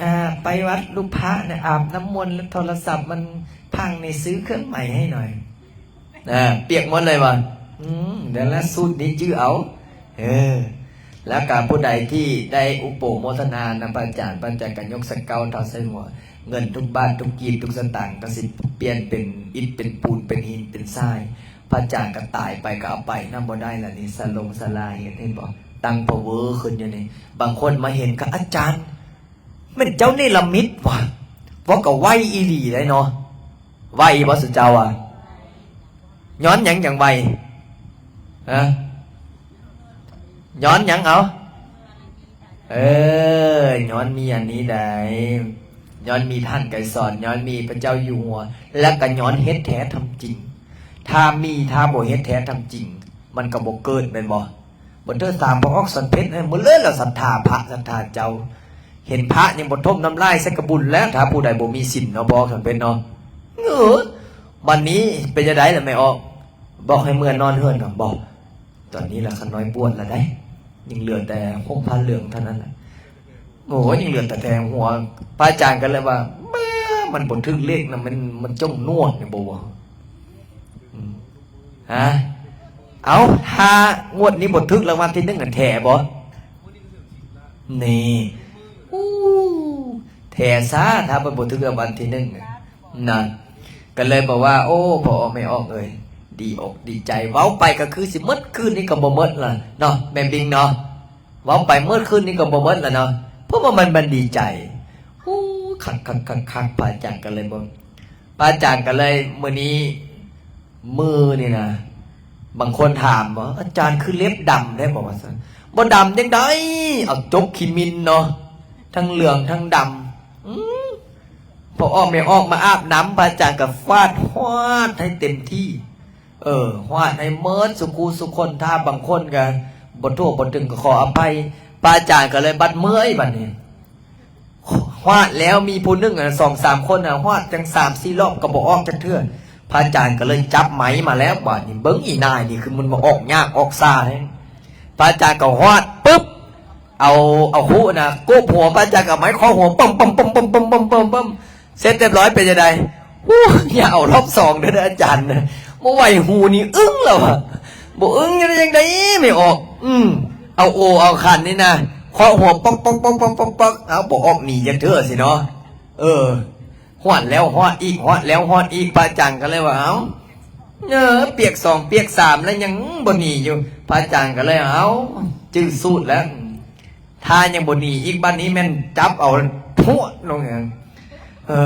ອ່າ ໄປວັດລູກພະນະ ອາບນ້ຳມົນແລ້ວໂທລະສັບມັນພັງນີ້ ຊື້ເຄື່ອງໃໝ່ໃຫ້ໜ່ອຍ. ອ່າ ປຽກໝົດເລີຍວ່າ ອືມ ນັ້ນລະ ສູດນີ້ຈື່ເອົາ. ເອີ ແລ້ວກໍຜູ້ໃດທີ່ໄດ້ອຸໂປໂມທະນານຳພະອາຈານ, ພະອາຈານກໍຍົກສະເກົາເທົາໃສ່ຫົວ, ເງິນທຸກບາດທຸກກີບທຸກສະຕາງກໍຊິປ່ຽນເປັນອິດເປັນປູນເປັນຫີນເປັນຊາຍ. ພະອາຈານກໍຕາຍໄປກໍເອົາໄປນຳບໍ່ໄດ້ລະນີ້, ສາລົງສາລາເຮັດ ເຫັນບໍ່? ຕັ້ງພາວເວີຂຶ້ນຢູ່ນີ້. ບາງຄົນມາເຫັນກໍ ອາຈານ ແມ່ນເຈົ້າເນລະມິດຫວາ? ເວົ້າກໍໄວອີ່ຫຼີໄດ໋ເນາະ. ໄວບໍ່ ສຸເຈົ້າວ່າ? ຍ້ອນຫຍັງຈັ່ງໄວ? ຮະ? ຍ້ອນຫຍັງເອົາ? ເອີ ຍ້ອນມີອັນນີ້ໄດ໋, ຍ້ອນມີທ່ານໄກສອນ, ຍ້ອນມີພະເຈົ້າຢູ່ຫົວ, ແລ້ວກໍຍ້ອນເຮັດແທ້ທຳຈິງ. ຖ້າມີ, ຖ້າບໍ່ເຮັດແທ້ທຳຈິງ, ມັນກໍບໍ່ເກີດ, ແມ່ນບໍ່? ບໍ່ເທີສາມພະອອກສັນເພັດ ມື້ເລີຍລະສັດທາພະສັດທາເຈົ້າ. ເຫັນພະຍັງບໍ່ຖົມນ້ຳລາຍໃສ່ກະບຸນແລ້ວ, ຖ້າຜູ້ໃດບໍ່ມີສິນເນາະ, ພະອອກສັນເພັດເນາະ. ເອີ ບັດນີ້ເປັນຈັ່ງໃດລະແມ່ອອກ? ບອກໃຫ້ເມືອນອນເຮືອນນຳບໍ່? ຕອນນີ້ລະຂ້ານ້ອຍບວດລະໄດ໋, ຍັງເຫຼືອແຕ່ຫົ່ມຜ້າເຫຼືອງເທົ່ານັ້ນນະ. ໂອ້ຍ ຍັງເຫຼືອແຕ່ແຕ່ຫົວ. ພະອາຈານກໍເລີຍວ່າ ແມ່ ມັນບໍ່ຖືກເລກນະ, ມັນ ມັນຈົ່ງນວດນີ້ບໍ່ວ່າ? ອືມ ຮະ? ເອົ້າ ຖ້າງວດນີ້ບໍ່ຖືກລາງວັນທີໜຶ່ງຫັ້ນແທ້ບໍ່? ນີ້ ອູ້ ແທ້ຊາ ຖ້າເພິ່ນບໍ່ຖືກລາງວັນທີໜຶ່ງນະ. ກໍເລີຍບອກວ່າ ໂອ້ ພໍ່ອອກແມ່ອອກເອີຍ ດີອົກດີໃຈ. ເວົ້າໄປກໍຄືຊິໝົດຄືນນີ້ກໍບໍ່ໝົດລະເນາະ ແມ່ບິງເນາະ. ເວົ້າໄປໝົດຄືນນີ້ກໍບໍ່ໝົດລະເນາະ ເພາະວ່າມັນ ມັນດີໃຈ. ໂອ້ ຄັກໆໆໆ ພະອາຈານກໍເລີຍບໍ່ ພະອາຈານກໍເລີຍ ມື້ນີ້ ມື້ນີ້ນະ ບາງຄົນຖາມວ່າ ອາຈານຄືເລັບດຳແທ້ບໍ່ ວ່າຊັ້ນ. ບໍ່ດຳຈັ່ງໃດ ເອົາຈົກຂີ້ໝິ່ນເນາະ ທັງເຫຼືອງທັງດຳ. ອືມ ພໍອອກແມ່ອອກມາອາບນ້ຳ ພະອາຈານກໍຟາດຫວາດໃຫ້ເຕັມທີ່. ເອີ ຫວາດໃຫ້ເໝິດສຸຄູ່ສຸຄົນ. ຖ້າບາງຄົນກໍບໍ່ທົ່ວບໍ່ເຖິງກໍຂໍອະໄພ. ພະອາຈານກໍເລີຍບັດເມື່ອຍບັດນີ້ ຫວາດແລ້ວມີຜູ້ໜຶ່ງ ສອງສາມຄົນນະ ຫວາດຈັ່ງສາມສີ່ລອບກໍບໍ່ອອກຈັກເທື່ອ. ພະອາຈານກໍເລີຍຈັບໄມ້ມາແລ້ວ ບາດນີ້ເບິ່ງອີ່ນາຍນີ້ ຄືມັນມາອອກຍາກອອກຊ້າແທ້. ພະອາຈານກໍຫວາດປຶບ ເອົາ ເອົາຄຸນະ ກົບຫົວ ພະອາຈານກໍເອົາໄມ້ເຄາະຫົວ ປຶ້ມໆໆໆ ເສັດຮຽບຮ້ອຍ ເປັນຈັ່ງໃດ? ໂອ້ ຢ່າເອົາລອບສອງເດີອາຈານ ບໍ່ໄຫວ ຫູນີ້ອຶ້ງແລ້ວ ບໍ່ອຶ້ງຢູ່ໄດ້ຈັ່ງໃດ ແມ່ອອກ. ອືມ ເອົາໂອ ເອົາຂັນນີ້ນະ ເຄາະຫົວ ປອກໆໆໆ ເອົາ ບໍ່ອອກໜີຈັກເທື່ອຊີ້ເນາະ. ເອີ ຫວາດແລ້ວຫວາດອີກ ຫວາດແລ້ວຫວາດອີກ ພະອາຈານກໍເລີຍວ່າ ເອົ້າ ເອີ ປຽກສອງປຽກສາມແລ້ວຍັງບໍ່ໜີຢູ່. ພະອາຈານກໍເລີຍ ເອົ້າ ຈື່ສູດແລ້ວ ຖ້າຍັງບໍ່ໜີອີກ ບັດນີ້ແມ່ນຈັບເອົາພວດລົງ. ເອີ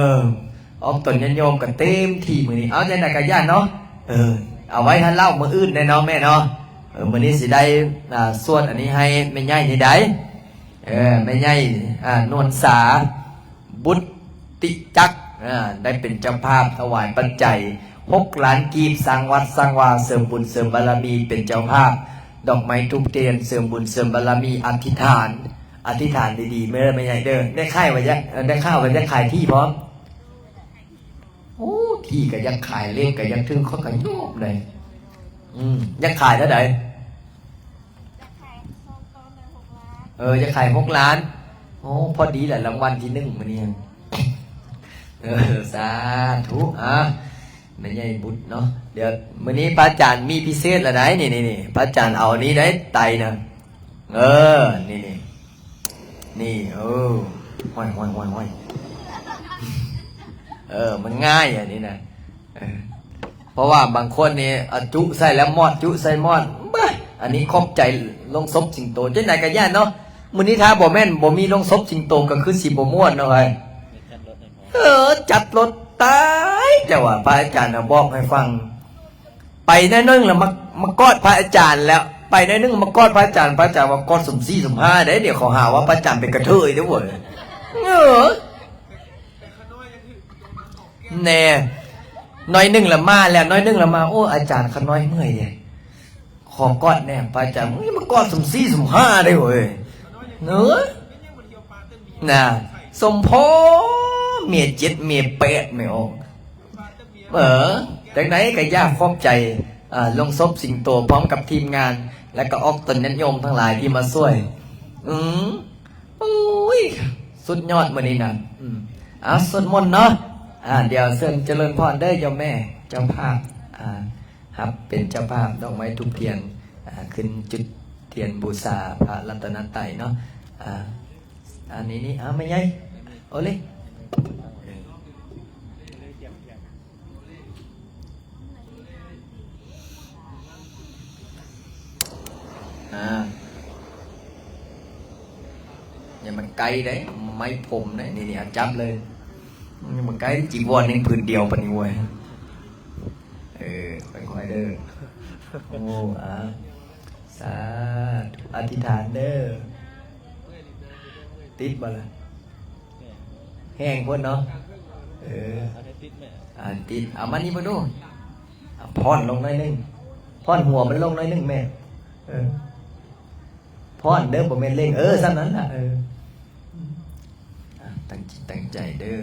ອອກຕົນຍາດໂຍມກໍເຕັມທີ່ມື້ນີ້. ເອົາ ຈັ່ງໃດກໍຢ່າເນາະ ເອີ ເອົາໄວ້ຖ້າເລົ່າມື້ອື່ນແດ່ເນາະແມ່ເນາະ. ເອີ ມື້ນີ້ຊິໄດ້ ອ່າ ສວດອັນນີ້ໃຫ້ແມ່ໃຫຍ່ນີ້ໄດ໋ ເອີ ແມ່ໃຫຍ່ ອ່າ ນວນສາ ບຸດຕິຈັກ ອ່າ ໄດ້ເປັນເຈົ້າພາບຖວາຍປັດໄຈຫົກລ້ານກີບ ສ້າງວັດສ້າງວາ ເສີມບຸນເສີມບາລະມີ ເປັນເຈົ້າພາບ ດອກໄມ້ທູບທຽນ ເສີມບຸນເສີມບາລະມີ ອະທິຖານ ອະທິຖານດີໆ ເດີແມ່ໃຫຍ່ເດີ. ໄດ້ຂາຍວ່າຢາກ ໄດ້ຂ່າວວ່າຢາກຂາຍທີ່ພ້ອມ. ໂອ້ ທີ່ກໍຢາກຂາຍ ເລກກໍຢາກຖືກ ຂ້ອຍກໍຍອມເລີຍ. ອືມ ຢາກຂາຍເທົ່າໃດ? ເອີ ຢາກຂາຍຫົກລ້ານ. ໂອ້ ພໍດີແຫຼະ ລາງວັນທີໜຶ່ງມື້ນີ້. ເອີ ສາທຸ. ອ່າ ແມ່ໃຫຍ່ບຸດເນາະ ດຽວມື້ນີ້ພະອາຈານມີພິເສດລະໄດ໋ ນີ້ໆໆ ພະອາຈານເອົານີ້ໄດ໋ ໄຕນະ. ເອີ ນີ້ໆ ນີ້ ເອີ ຫ້ອຍໆໆ ເອີ ມັນງ່າຍອັນນີ້ນະ. ເອີ ເພາະວ່າບາງຄົນນີ້ ອາ ຈຸໃສ່ແລ້ວມອດ ຈຸໃສ່ມອດ. ບາ ອັນນີ້ຂອບໃຈໂລງສົບສິງໂຕ. ຈັ່ງໃດກໍຢ່າເນາະ ມື້ນີ້ຖ້າບໍ່ແມ່ນ ບໍ່ມີໂລງສົບສິງໂຕ ກໍຄືຊິບໍ່ມ່ວນເນາະເອີຍ. ເອີ ຈັດລົດ ຕາຍ ແຕ່ວ່າພະອາຈານນະບອກໃຫ້ຟັງ ໄປໜ້ອຍໜຶ່ງລະມາ ມາກອດພະອາຈານແລ້ວ ໄປໜ້ອຍໜຶ່ງມາກອດພະອາຈານ ພະອາຈານວ່າກອດສຸ່ມສີ່ສຸ່ມຫ້າໄດ໋ ດຽວເຂົາຫາວ່າພະອາຈານເປັນກະເທີຍເດີເວີຍ. ເອີ ແນ່ ໜ້ອຍໜຶ່ງລະມາແລ້ວ ໜ້ອຍໜຶ່ງລະມາ ໂອ້ ອາຈານ ຂ້ານ້ອຍເມື່ອຍເດ ຂໍກອດແດ່ ພະອາຈານ. ມຶງຢ່າມາກອດສຸ່ມສີ່ສຸ່ມຫ້າເດ້ເວີຍ ເອີ ນະ ສົມພໍເມຍເຈັດເມຍແປດແມ່ອອກ. ເອີ ຈັ່ງໃດກໍຢາກຂອບໃຈ ເອີ ໂລງສົບສິງໂຕ ພ້ອມກັບທີມງານ ແລະກໍອອກຕົນຍາດໂຍມທັງຫຼາຍທີ່ມາຊ່ວຍ. ອືມ ໂອ້ຍ ສຸດຍອດມື້ນີ້ນະ. ອືມ ເອົາ ສວດມົນເນາະ. ອ່າ ດຽວເຊີນຈະເລີນພອນເດີໂຍມແມ່ເຈົ້າພາບ ອ່າ ຮັບເປັນເຈົ້າພາບດອກໄມ້ທູບທຽນ ອ່າ ຂຶ້ນຈຸດ ທຽນບູຊາພະລັດຕະນະໄຕເນາະ. ອ່າ ອັນນີ້ນີ້ ເອົາ ແມ່ໃຫຍ່ ໂອເລ ອ່າ ຢ່າມັນໄກເດ້ ໄມ້ຜົມເດ້ ນີ້ໆ ເອົາຈັບເລີຍ. ຍັງບໍ່ໄກ ຈີວອນຍັງຜືນດຽວປານນີ້ເວີຍ. ເອີ ຄ່ອຍໆເດີ. ໂອ້ ອ່າ ສາທຸ ອະທິຖານເດີ. ຕິດບໍ່ລະ? ແຮງໂພດເນາະ. ເອີ ອັນຕິດ ເອົາມານີ້ເບິ່ງດູ. ອ່າ ຜ່ອນລົງໜ້ອຍໜຶ່ງ ຜ່ອນຫົວມັນລົງໜ້ອຍໜຶ່ງແມ່. ເອີ ຜ່ອນເດີ ບໍ່ແມ່ນເລັ່ງ. ເອີ ສ່ຳນັ້ນລະ. ເອີ ອ່າ ຕັ້ງຈິດຕັ້ງໃຈເດີ.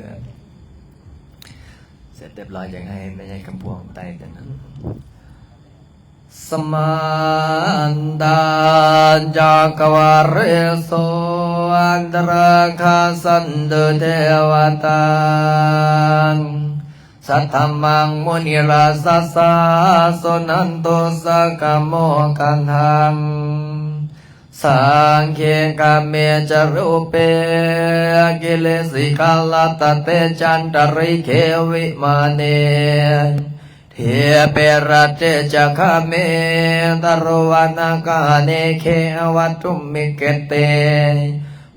ເສັດຮຽບຮ້ອຍ ຢາກໃຫ້ແມ່ໃຫຍ່ຄຳພວງໄຕ່ແຕ່ນັ້ນ. Samantā cakkavāḷesu atrāgacchantu devatā. Saddhammaṃ munirājassa suṇantu saggamokkhadaṃ. Sagge kāme ca rūpe girisikharataṭe cantalikkhe vimāne, dīpe raṭṭhe ca gāme taruvanagahane gehavatthumhi khette,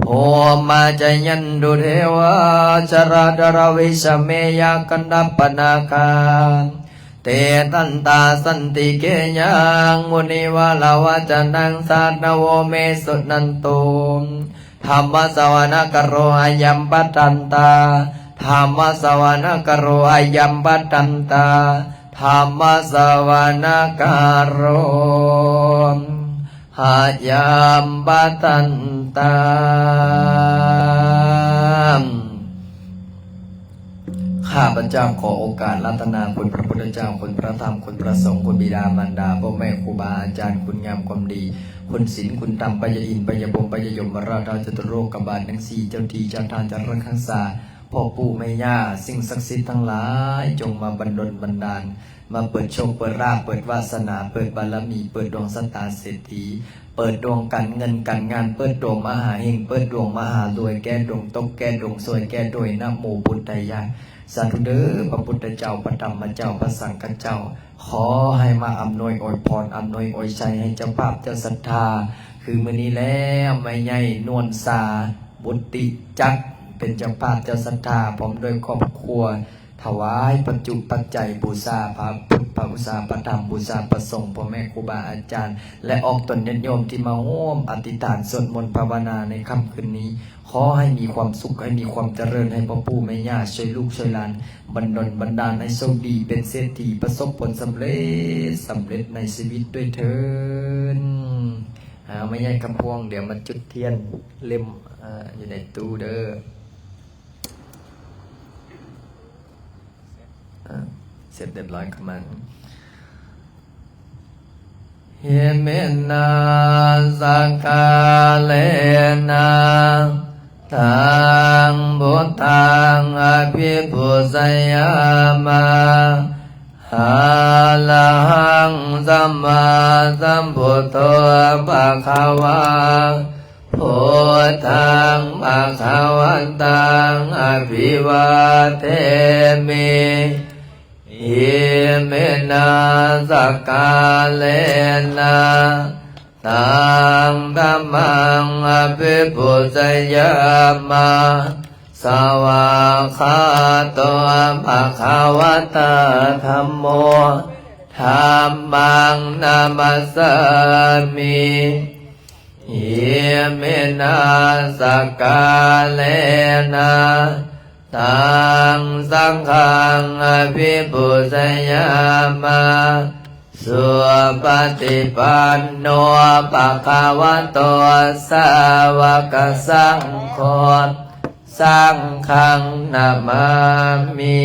bhummā cāyantu devā jalathalavisame yakkhagandhabbanāgā. Tiṭṭhantā santike yaṃ munivaravacanaṃ sādhavo me suṇantu. Dhammassavanakālo ayambhadantā. Dhammassavanakālo ayambhadantā. Dhammassavanakālo ayambhadantā. ຂ້າພະເຈົ້າຂໍໂອກາດລັດຕະນາຄຸນພະພຸດທະເຈົ້າ, ຄຸນພະທຳ, ຄຸນພະສົງ, ຄຸນບິດາມານດາ, ພໍ່ແມ່ຄູບາອາຈານ, ຄຸນງາມຄວາມດີ, ຄຸນສິນ, ຄຸນທຳ, ພະຍາອິນ, ພະຍາພົມ, ພະຍາຍົມມະລາດ, ເຈົ້າຈະຕຸໂລກກະບານທັງສີ່, ເຈົ້າທີ່ເຈົ້າທາງ, ເຈົ້າລັກຮັກສາ, ພໍ່ປູ່ແມ່ຍ່າ, ສິ່ງສັກສິດທັງຫຼາຍ, ຈົ່ງມາບັນດົນບັນດານ ມາເປີດໂຊກເປີດລາບ, ເປີດວາສະໜາ, ເປີດບາລະມີ, ເປີດດວງຊະຕາເສດຖີ, ເປີດດວງການເງິນການງານ, ເປີດດວງມະຫາເຮງ, ເປີດດວງມະຫາລວຍ, ແກ້ດວງຕົກ, ແກ້ດວງຊວຍ, ແກ້ດ້ວຍ, ນະໂມບຸດທາຍາ. ສາທຸເດີ ພະພຸດທະເຈົ້າ, ພະທຳມະເຈົ້າ, ພະສັງຄະເຈົ້າ, ຂໍໃຫ້ມາອຳນວຍອວຍພອນ, ອຳນວຍອວຍໄຊໃຫ້ເຈົ້າພາບເຈົ້າສັດທາ, ຄືມື້ນີ້ແລ້ວ ແມ່ໃຫຍ່ນວນສາ ບຸດຕິຈັກ ເປັນເຈົ້າພາບເຈົ້າສັດທາ ພ້ອມດ້ວຍຄອບຄົວ ຖວາຍປັດຈຸປັດໄຈບູຊາພະພຸດ ພະບູຊາພະທຳ ບູຊາພະສົງ ພໍ່ແມ່ຄູບາອາຈານ ແລະ ອອກຕົນຍາດໂຍມທີ່ມາຮ່ວມອະທິຖານສວດມົນພາວະນາໃນຄ່ຳຄືນນີ້. ຂໍໃຫ້ມີຄວາມສຸກ, ໃຫ້ມີຄວາມຈະເລີນ, ໃຫ້ພໍ່ປູ່ແມ່ຍ່າຊ່ວຍລູກຊ່ວຍຫຼານ, ບັນດົນບັນດານໃຫ້ໂຊກດີ, ເປັນເສດຖີ, ປະສົບຜົນສຳເລັດ, ສຳເລັດໃນຊີວິດດ້ວຍເທີ້ນ. ເອົາ ແມ່ໃຫຍ່ຄຳພວງ, ດຽວມາຈຸດທຽນເຫຼັ້ມ ອາ ຢູ່ໃນຕູ້ເດີ. ເອີ ເສັດຮຽບຮ້ອຍຂອງມັນ. Iminā sakkārena taṃ buddhaṃ abhipūjayāma. Arahaṃ sammāsambuddho bhagavā, buddhaṃ bhagavantaṃ abhivādemi. Iminā sakkārena taṃ dhammaṃ abhipūjayāma. Svākkhāto bhagavatā dhammo, dhammaṃ namassāmi. Iminā sakkārena taṃ saṅghaṃ abhipūjayāma. Supaṭipanno bhagavato sāvakasaṅgho, saṅghaṃ namāmi.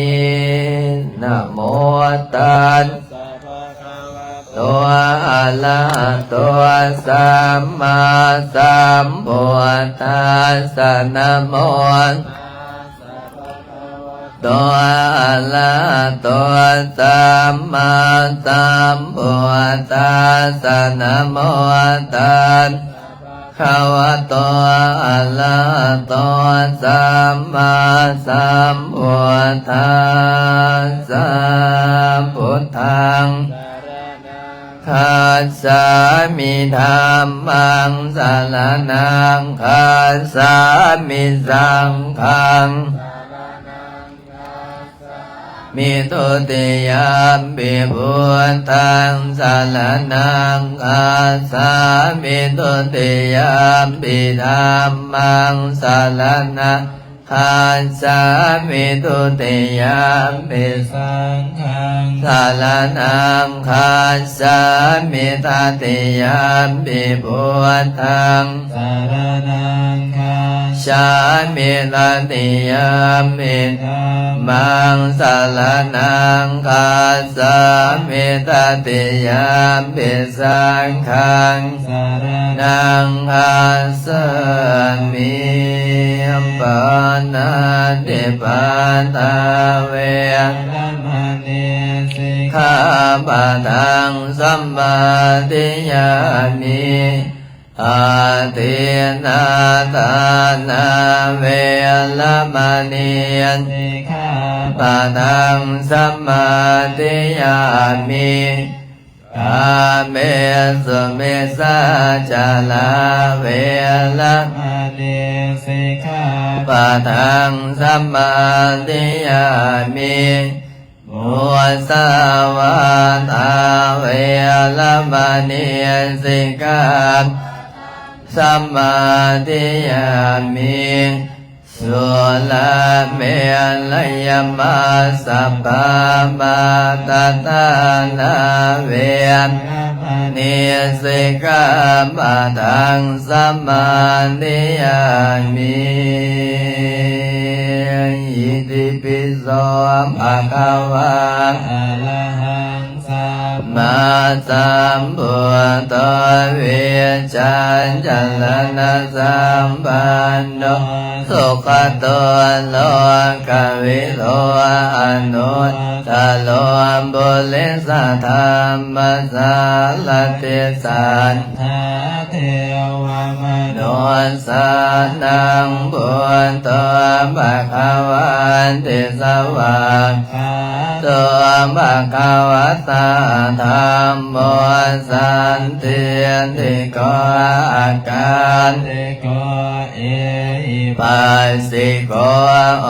Namo tassa bhagavato arahato sammāsambuddhassa. Namo tassa bhagavato ໂຕ ອະລະຫະໂຕ ສຳມາສຳພຸດທັດສະ ນະໂມຕັດສະ ພະຄະວະໂຕ ອະລະຫະໂຕ ສຳມາສຳພຸດທັດສະ ພຸດທັງ ຄັດສາມິ ທຳມັງ ສະລະນັງ ຄັດສາມິ ສັງຄັງ ມິ ທຸຕິຍຳປິ ພຸດທັງ ສະລະນັງ ຄັດສາມິ ທຸຕິຍຳປິ ທຳມັງ ສະລະນັງ ຄັດສາມິ ທຸຕິຍຳປິ ສັງຄັງ ສະລະນັງ ຄັດສາມິ ຕະຕິຍຳປິ ພຸດທັງ ສະລະນັງ ຄັດສາມິ ຕະຕິຍຳປິ ທຳມັງ ສະລະນັງ ຄັດສາມິ ຕະຕິຍຳປິ ສັງຄັງ ສະລະນັງ ຄັດສາມິ ປານາຕິປາຕາ ເວລະມະນີ ສິກຂາປະທັງ ສະມາທິຍາມິ ອາທິນນາທານາ ເວລະມະນີ ສິກຂາປະທັງ ສະມາທິຍາມິ ກາເມສຸມິດສາຈາລາ ເວລະມະນີ ສິກຂາປະທັງ ສະມາທິຍາມິ ມຸສາວາທາ ເວລະມະນີ ສິກຂາປະທັງ ສະມາທິຍາມິ ສຸລາເມລະຍະມັດສະປາມາດຕະຖານາ ເວລະມະນີ ສິກຂາປະທັງ ສະມາທິຍາມິ ອິຕິປິໂສ ພະຄະວາ ອະລະຫັງ ສຳມາສຳພຸດໂທ ວິຊາຈາລະນະສຳປັນໂນ ສຸກະໂຕ ໂລກະວິທູ ອະນຸດຕະໂລ ປຸລິສະທຳມະສາລະຕິ ສັດຖາເທວະມະນຸດສານັງ ພຸດໂທ ພະຄະວາຕິ ສະຫວາກ ຂາໂຕ ພະຄະວະຕາ ທຳໂມ ສັນທິດຖິໂກ ອາກາລິໂກ ເອຫິປັດສິໂກ ໂອ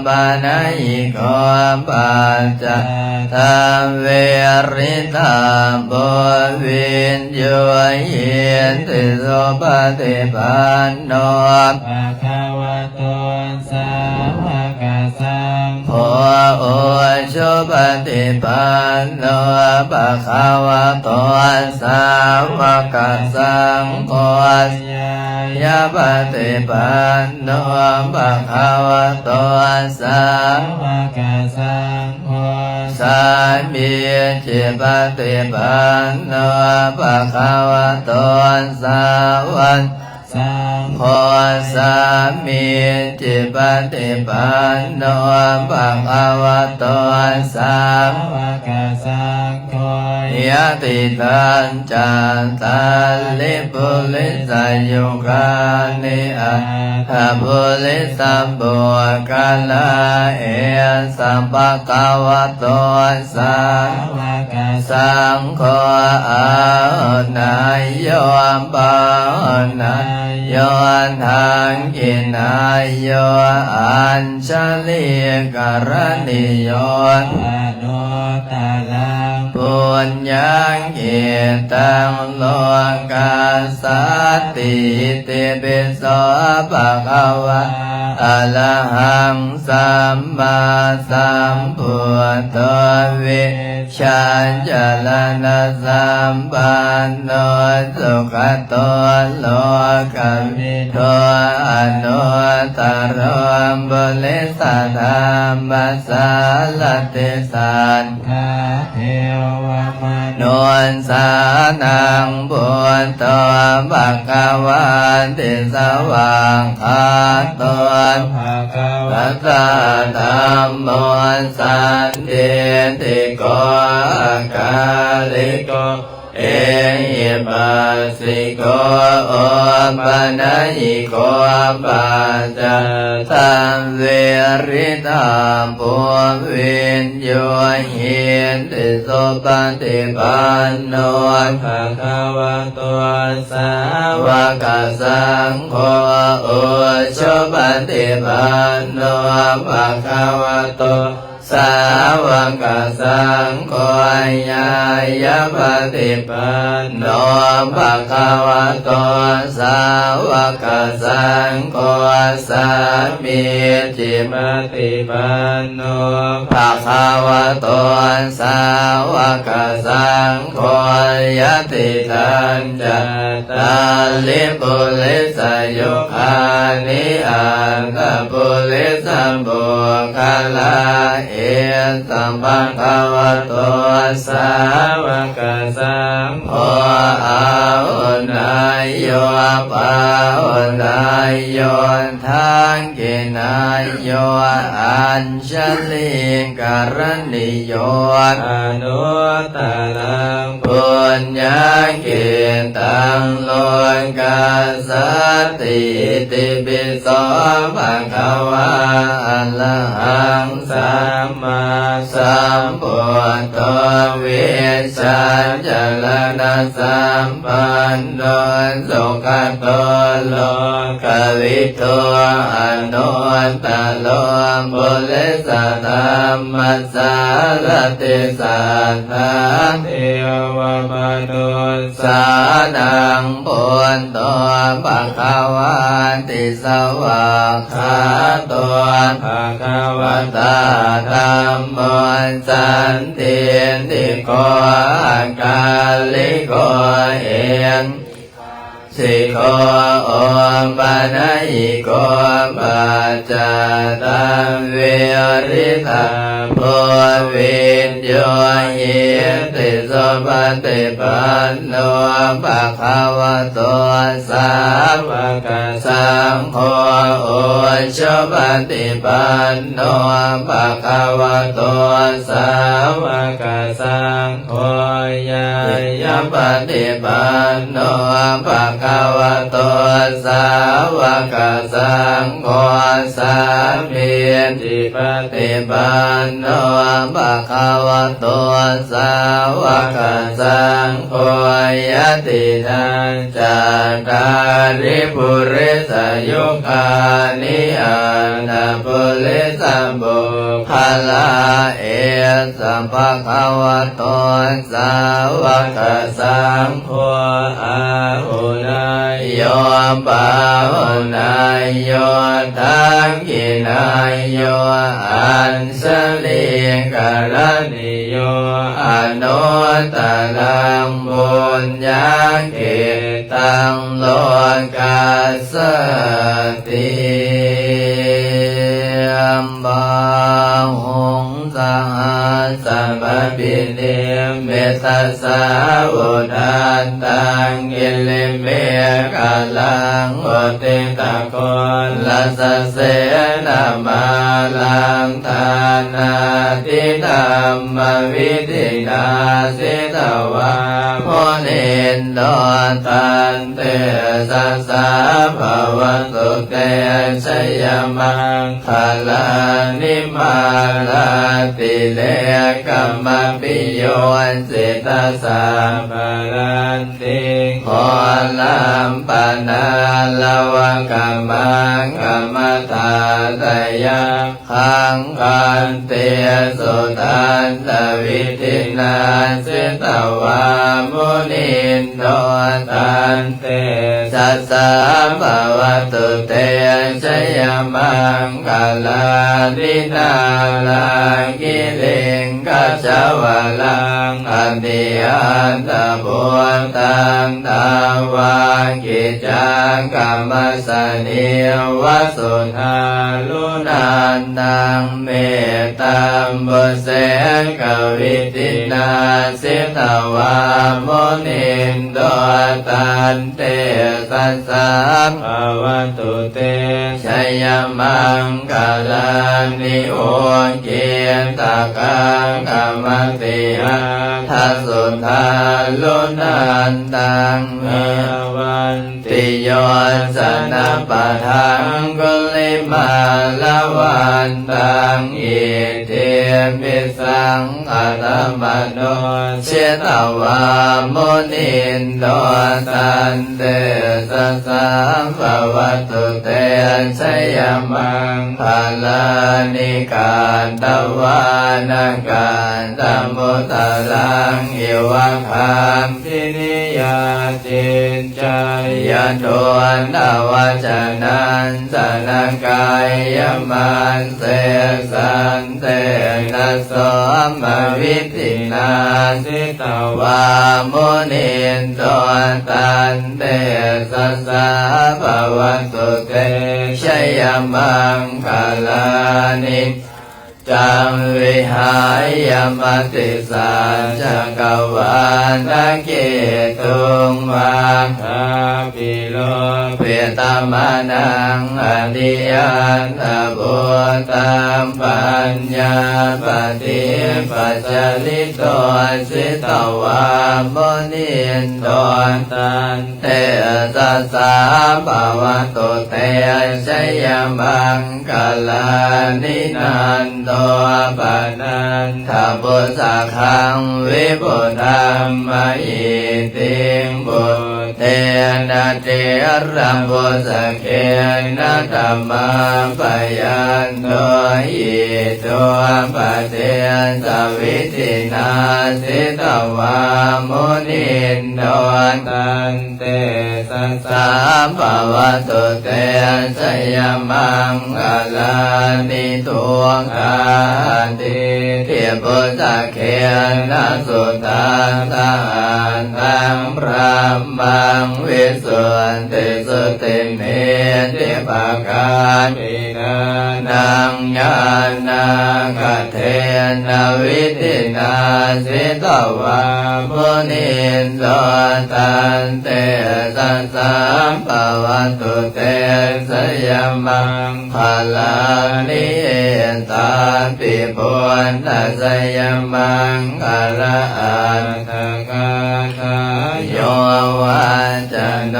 ປະນະຍິໂກ ປັດຈະຕາ ເວຣິຕະໂພ ວິນຢູຫິຕິ ສຸປະຕິປັນໂນ ພະຄະວະໂຕ ສາວະກະສັງໂຄ ອຸຊຸປະຕິປັນໂນ ພະຄະວະໂຕ ສາວະກະສັງໂຄ ຍາຍະປະຕິປັນໂນ ພະຄະວະໂຕ ສາວະກະສັງໂຄ ສາມີຈິປະຕິປັນໂນ ພະຄະວະໂຕ ສາວະ ສັງໂຄ ສາມີຈິປະຕິປັນໂນ ພະຄະວະໂຕ ສາວະກະສັງໂຄ ຍະຕິຕັນຈັດຕາລິ ປຸລິສະຍຸການິ ອັດຖະປຸລິສະປຸກຄະລາ ເອສະ ພະຄະວະໂຕ ສາວະກະສັງໂຄ ອາຫຸເນຍໂຍ ປາຫຸເນຍໂຍ ທັກຂິເນຍໂຍ ອັນຊະລີກະລະນີໂຍ ອະນຸດຕະລັງ ປຸນຍັງກິດຕັງ ໂລກັດສັດຕິ ອິຕິປິໂສ ພະຄະວາ ອະລະຫັງ ສຳມາສຳພຸດໂທ ວິຊາຈາລະນະສຳປັນໂນ ສຸກະໂຕ ໂລກະວິທູ ອະນຸດຕະໂລ ປຸລິສະທຳມະສາລະຕິ ສັດຖາເທວ ມະນຸດສານັງ ພຸດໂທ ພະຄະວາຕິ ສະຫວາກຂາໂຕ ພະຄະວະຕາ ທຳໂມ ສັນທິດຖິໂກ ອາກາລິໂກ ເອຫິປັດສິໂກ ໂອປະນະຍິໂກ ປັດຈະຕັງ ວະລິຕະ ພູວິນ ໂຍຫິຕິ ສຸປະຕິປັນໂນ ພະຄະວະໂຕ ສາວະກະສັງໂຄ ອຸຈຸປະຕິປັນໂນ ພະຄະວະໂຕ ສາວະກະສັງໂຄ ຍາຍະປະຕິປັນໂນ ພະຄະວະໂຕ ສາວະກະສັງໂຄ ສາມີຈິປະຕິປັນໂນ ພະຄະວະໂຕ ສາວະກະສັງໂຄ ຍະຕິຕັນຈະຕາລິ ປຸລິສະຍຸຄານິ ອັດຖະປຸລິສະບຸກຄະລາ ເອສະ ພະຄະວະໂຕ ສາວະກະສັງໂຄ ອາຫຸນາໂຍ ປາຫຸນາໂຍ ທັກຂິນາໂຍ ອັນ ຊະລີກະລະນິໂຍ ອະນຸດຕະລັງ ປຸນຍະເຂດຕັງ ໂລກັດສາຕິ ອິຕິປິໂສ ພະຄະວາ ອະລະຫັງ ສຳມາສຳພຸດໂທ ວິຊາຈະລະນະສຳປັນໂນ ສຸຄະໂຕ ໂລກະວິທູ ອະນຸດຕະໂລ ປຸລິສະທຳມະສາລະຕິ ສັດຖາເທວະມະນຸດສານັງ ພຸດໂທ ພະຄະວາຕິ ສະຫວາກຂາໂຕ ພະຄະວະຕາ ທຳໂມ ສັນທິດຖິໂກ ອາກາລິໂກ ເອ ສິໂກ ໂອປະນະຍິໂກ ປັດຈະຕະ ວະລິຕະ ພູວິນ ໂຍຫິຕິ ສຸປະຕິປັນໂນ ພະຄະວະໂຕ ສາວະກະສັງໂຄ ອຸຈຸປະຕິປັນໂນ ພະຄະວະໂຕ ສາວະກະສັງ ໂຄ ຍາຍະປະຕິປັນໂນ ພະຄະວະໂຕ ສາວະກະສັງໂຄ ສາມີຈິປະຕິປັນໂນ ພະຄະວະໂຕ ສາວະກະສັງໂຄ ຍະຕິຕັງ ຈັດຕາລິ ປຸລິສະຍຸຄານິ ອັດຖະປຸລິສະບຸກຄະລາ ເອສະ ພະຄະວະໂຕ ສາວະກະສັງໂຄ ອາຫຸນາໂຍ ປາຫຸນາໂຍ ທັກຂິນາໂຍ ອັນຊະລີກະລະນິໂຍ ອະນຸດຕະລັງ ປຸນຍະເຂດຕັງ ໂລກັດສາຕິ ບາຫຸງ ສະຫັດສະບາພິນິມມິດຕະສາວະດານຕັງ ກິລິເມຂະລັງ ໂອຕິຕະໂຄລະສະເສນະມາລັງ ທານາທິທຳມະວິທິນາ ສິດຕະວາ ມຸນິນໂດ ຕັນ ເຕຊະສາ ພະວັນຕຸ ເຕ ຊະຍະມັງຄະລານິ ມາລາຕິເລກະມະພິໂຍ ສິດຕະສາພະລັນຕິ ໂຄລາມປະນາລະວະກະມັງຄະມະທາຕະຍັງ ຄັງ ຄັນຕິ ສຸທັນຕະວິທິນາ ສິດຕະວາ ມຸນິນໂດ ຕັນ ເຕຊະສາ ພະວັນຕຸ ເຕ ຊະຍະມັງຄະລານິ ນາລະກິລິງຄະຈ ວະລັງ ອະຕິອັດຖະພຸດຕັງ ທາວາກິດຈັງກະມັດສະນີວະສຸທາລຸນັນຕັງ ເມຕຕາມບຸເສກະວິທິນາ ສິດຕະວາມຸນິນໂຕ ຕັນເຕຊະສາ ພະວະຕຸເຕ ຊະຍະມັງຄະລານິ ອຸກິດຕະກັງກະມັດຕິອັດຖະສຸທາລຸນັນຕັງ ເອວັນ ຕິໂຍຊະນະປະທັງກຸລິມາລະວັນຕັງ ອິດທິພິສັງຄະຕະມະໂນ ສິດຕະວາມຸນິນໂຕ ຕັນເຕຊະສາພະວະຕຸເຕ ຊະຍະມັງຄະລານິ ກາຕະວານະກາຕະມຸດຕະລັງ ອິວະຄາມ ພິນິຍາຈິນຈາຍະໂຕ ນະວັດຈະນັນຈະນະກາຍະມັດເສ ສັນເຕນະໂສມະວິທິນາ ສິດຕະວາມຸນິນໂຕ ຕັນເຕຊະສາພະວະຕຸເຕ ຊະຍະມັງຄະລານິ ຈັງວິຫາຍະມະຕິສັດຈັກກະວານະເກຕຸງ ມະຫາພິໂລພິຕະມະນັງ ອະທິອັດຖະພຸດຕັງ ປັນຍາປະຕິປັດຈະລິໂຕ ສິດຕະວາມຸນິນໂຕ ຕັນເຕຊະສາພະວະຕຸເຕ ຊະຍະມັງຄະລານິ ນັນໂດປະນັນທະບຸດສະຄັງ ວິບຸດທັງມະຫິຕິງ ບຸດເທນະທີຣະບຸດສະເຄນະ ຕະມາປະຍັນໂຕ ອິໂຕປະເຕສະວິທິນາ ສິດຕະວາມຸນິນໂດ ຕັນ ເຕຊະສາພະວະຕຸເຕ ຊະຍະມັງຄະລານິ ທຸກຂາອາທິທິບຸດສະເຄນະສຸທັດຖະຫັດຖັງ ບະຣະມັງວິສຸດທິສຸດທິເມທິປະກາພິທານັງ ຍານາກະເທນະວິທິນາ ສິດຕະວາມຸນິນໂດ ຕັນເຕຊະສາພະວະຕຸເຕ ຊະຍະມັງຄະລານິ ເອຕາປິ ພຸດທະຊະຍະມັງຄະລະອັດຖະກາຖາ ໂຍວາຈະໂນ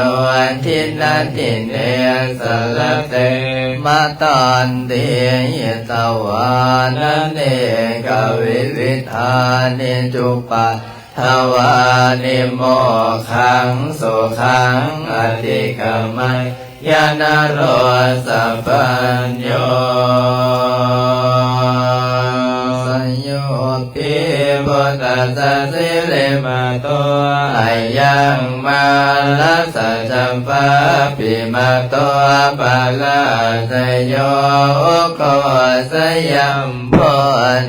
ທິນະທິເນ ສະລະເຕ ມະຕັນຕິ ຫິຕະວານະເນກະວິວິທານິ ຈຸປັດ ທະວານິ ໂມກຂັງ ສຸຂັງ ອະທິກະໄມຍະ ນະໂຣ ສະປັນໂຍ. ສະໂຍພິພຸດທັດສະ ສິລິມະໂຕ ອະຍັງ ມາລະສັດຈະປາປິມະໂຕ ປະລາຊະໂຍ ໂອໂຄສະຍັມ ໂພ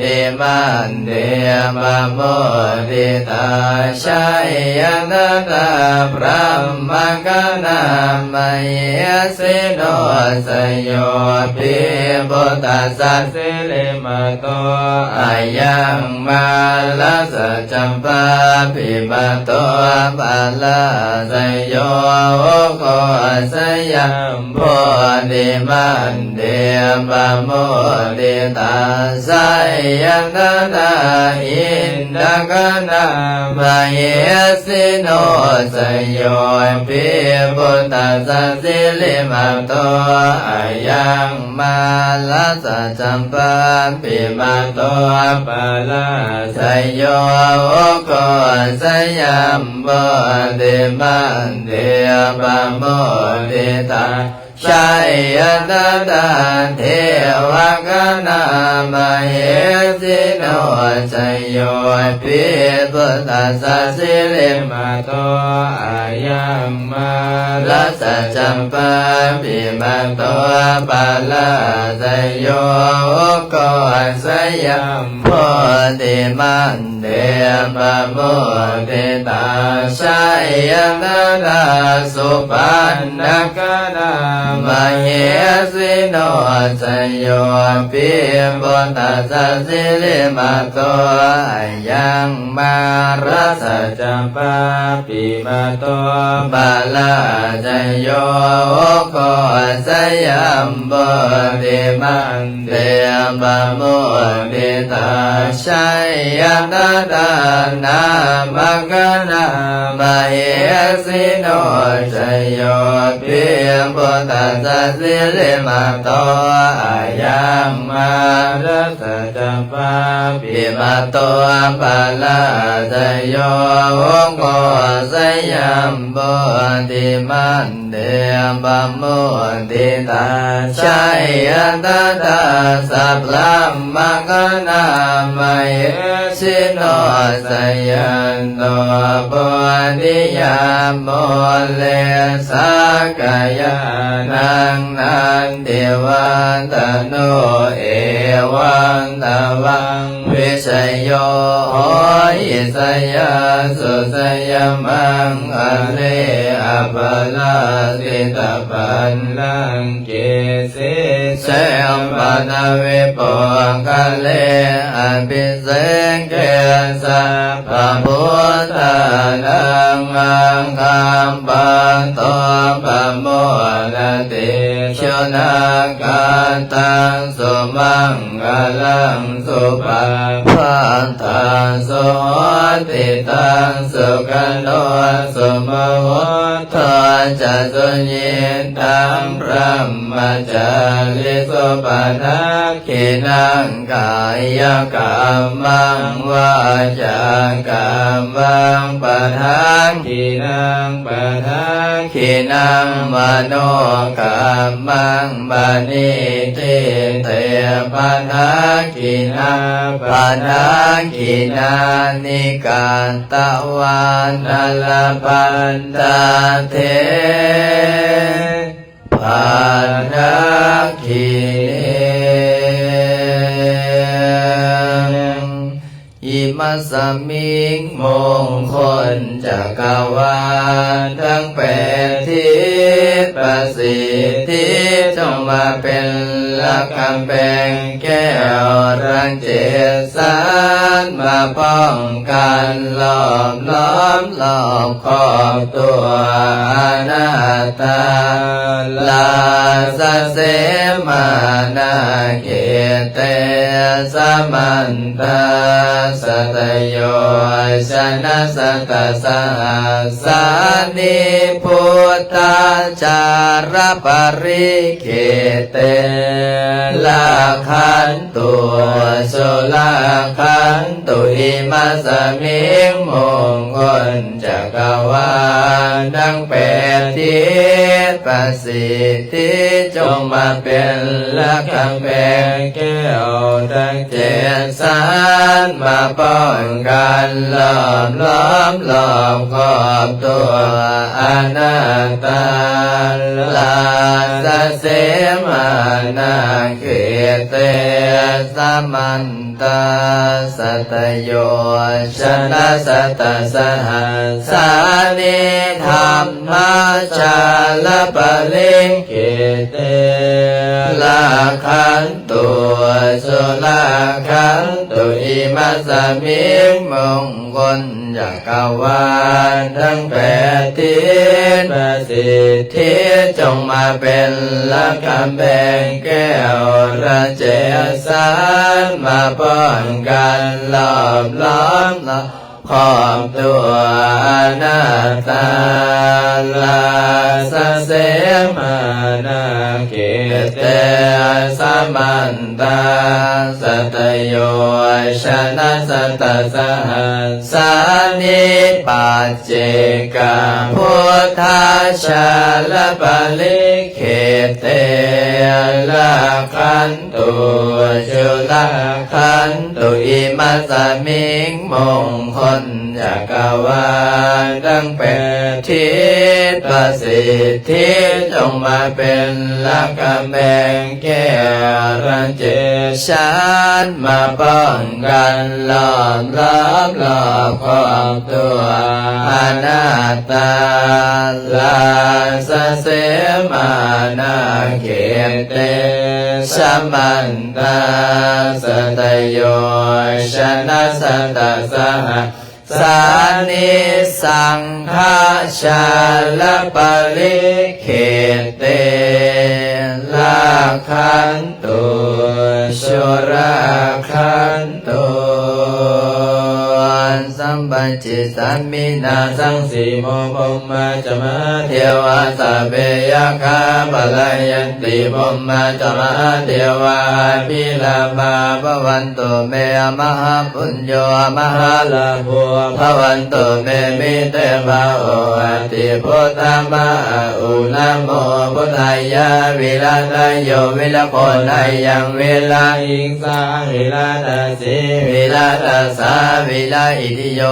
ຕິມັນເດ ປະໂມທິຕາ ໄຊຍະຕະຖາ ບຣະມະກະນາ ມະເຫສີໂນ ສະໂຍພິພຸດທັດສະ ສິລິມະໂຕ ອະຍັງ ມາລະສັດຈະປາປິມະໂຕ ປະລາຊະໂຍ ໂອໂຄສະຍັມ ໂພຕິມັນເດ ປະໂມທິຕາ ໄຊຍະຕະຖາ ອິນທະກະນາ ມະເຫສີໂນ ສະໂຍພິພຸດທັດສະ ສິລິມະໂຕ ອະຍັງ ມາລະສັດຈະປາປິມະໂຕ ປະລາຊະໂຍ ໂອໂຄສະຍັມ ໂພຕິມັນເດ ປະໂມທິຕາ ໄຊຍະຕະຖາ ເທວະຄະນະມະເຫສິໂນ ໄຊໂຍ ພິພຸດທັດສະ ສິລິມະໂຕ ອາຍັງ ມາຣະສະຈັມປາ ປິມະໂຕ ປະລາໄຊໂຍ ໂອໂຄ ໄຊຍະ ໂພຕິມັນເດ ປະໂມທິຕາ ໄຊຍະຕະຖາ ສຸປັນນະຄະນະມະເຫສິໂນ ໄຊໂຍ ພິພຸດທັດສະ ສິລິມະໂຕ ອາຍັງ ມາຣະສະຈັມປາ ປິມະໂຕ ປະລາໄຊໂຍ ໂອໂຄ ໄຊຍະ ໂພຕິມັນ ເດ ປະໂມທິຕາ ໄຊຍະຕະຖາ ນາມະຄະນະມະເຫສິໂນ ໄຊໂຍ ພິພຸດທັດສະ ສິລິມະໂຕ ອາຍັງ ມາຣະສະຈັມປາ ປິມະໂຕ ປະລາໄຊໂຍ ໂອໂຄ ໄຊຍະ ໂພຕິມັນ ເດ ປະໂມທິຕາ ໄຊຍະຕະຖາ ສະພະມະຄະນະມະເຫສິໂນ ໄຊຍະໂຕ ໂພທິຍາ ມູເລ ສາຄະຍານັງ ນັນທິວັດທະໂນ ເອວັງຕະວັງ ວິຊະໂຍ ໂຫ ໄຊຍະ ສຸໄຊຍະ ມັງຄະເລ ອະພະລາຊິຕະບັນລັງເກ ສີເສ ປະທະວິປຸງຄະເລ ອະພິເສເກ ສັບພະພຸດທານັງ ອັກຂະປະໂຕ ປະໂມທະຕິ ສຸນາຄະຕັງ ສຸມັງຄະລັງ ສຸປະພາທັງ ສຸຫຸດທິຕັງ ສຸຂະໂນ ສຸມະຫຸດໂທ ຈະ ສຸຍິດທັງ ບຣະມະຈາຣິສຸ ປະທັກ ຂິນັງ ກາຍະກຳມັງ ວາຈາກຳມັງ ປະທັກ ຂິນັງ ປະທັກ ຂິນັງ ມະໂນກຳມັງ ປະນິທິເຕ ປະທັກ ຂິນາ ປະທັກ ຂິນານິ ກາຕະວານາ ລະພັນຕາເທ ປະທັກ ຂິເນ ອິມະສະມິງ ມົງຄົນຈັກກະວານທັງແປດທິດ ປະສິດທິຈົ່ງມາເປັນລະກຳແພງແກ້ວທັງເຈັດ ສັນມາປ້ອງກັນລ້ອມລ້ອມລອບຄອບຕົວອະນາດຕາ ລາຊະເສມານາເຂເຕ ສະມັນ ຕາ ສັດຕະໂຍ ຊະນະ ສັດຕະສະຫັດສານິ ພຸດທະຈາຣະປະລິເຂເຕ ລັກຂັນຕຸ ສຸລັກຂັນຕຸ ອິມະສະມິງ ມົງຄົນຈັກກະວານທັງແປດທິດ ປະສິດທິຈົ່ງມາເປັນລະກຳແພງແກ້ວທັງ ເຈັດສັນມາປ້ອງກັນລ້ອມລ້ອມລອບຄອບຕົວອະນາດຕາ ລາຊະເສມານາເຂເຕ ສະມັນຕາ ສັດຕະໂຍ ຊະນະ ສັດຕະສະຫັດສານິ ທຳມະຈາຣະປະລິເຂເຕ ລັກຂັນ ຕຸ ສຸລັກຂັນຕຸ ອິມະສະມິງ ມົງຄົນຈັກກະວານທັງແປດທິດ ປະສິດທິຈົ່ງມາເປັນລະກຳແພງແກ້ວລະເຈັດສັນ ມາປ້ອງກັນລອບລ້ອມລອບ ຂອບຕົວອະນັດຕາ ລາຊະເສມານາເຂດເຕ ສະມັນຕາ ສັດຕະໂຍຊະນະ ສັດຕະສະຫັດສານິ ປັດເຈກະພຸດທາຊາລະປະລິເຂດເຕ ລັກຂັນ ຕຸ ຈຸລະຂັນຕຸ ອິມັດສະມິງ ມົງຄົນຈັກກະວານທັງແປດທິດ ປະສິດທິຈົ່ງມາເປັນຫຼັກກຳແພງແກ້ວ ລັງເຈຊານມາປ້ອງກັນ ລ້ອມລອບລອບຂອບຕົວອະນັດຕາ ລາຊະເສມານາເຂດເຕ ສະມັນຕາ ສັດຕະໂຍຊະນະ ສັດຕະສະຫັດສານິ ສັງຄະຊາລະປະລິເຂດເຕ ລັກຂັນຕຸ ຈຸລະຂັນຕຸ ສຳປະຈິດສາມິ ນາສັງສີໂມ ພົມມາ ຈະມະຫາເທວາ ສັບເພຍັກຂາ ພະລາຍັນຕິ ພົມມາ ຈະມະຫາເທວາ ອະພິລາພາ ພະວັນຕຸ ເມ ມະຫາປຸນໂຍ ມະຫາລາໂພ ພະວັນຕຸ ເມ ມິເຕ ພະໂຫ ອະຕິ ພຸດທະ ມະຫາອຸນະໂມ ພຸດທາຍາ ວິລະທະໂຍ ວິລະໂຄນາຍັງ ວິລະອິງ ສາ ວິລະຕະສີ ວິລະຕະສາ ວິລະອິທິໂຍ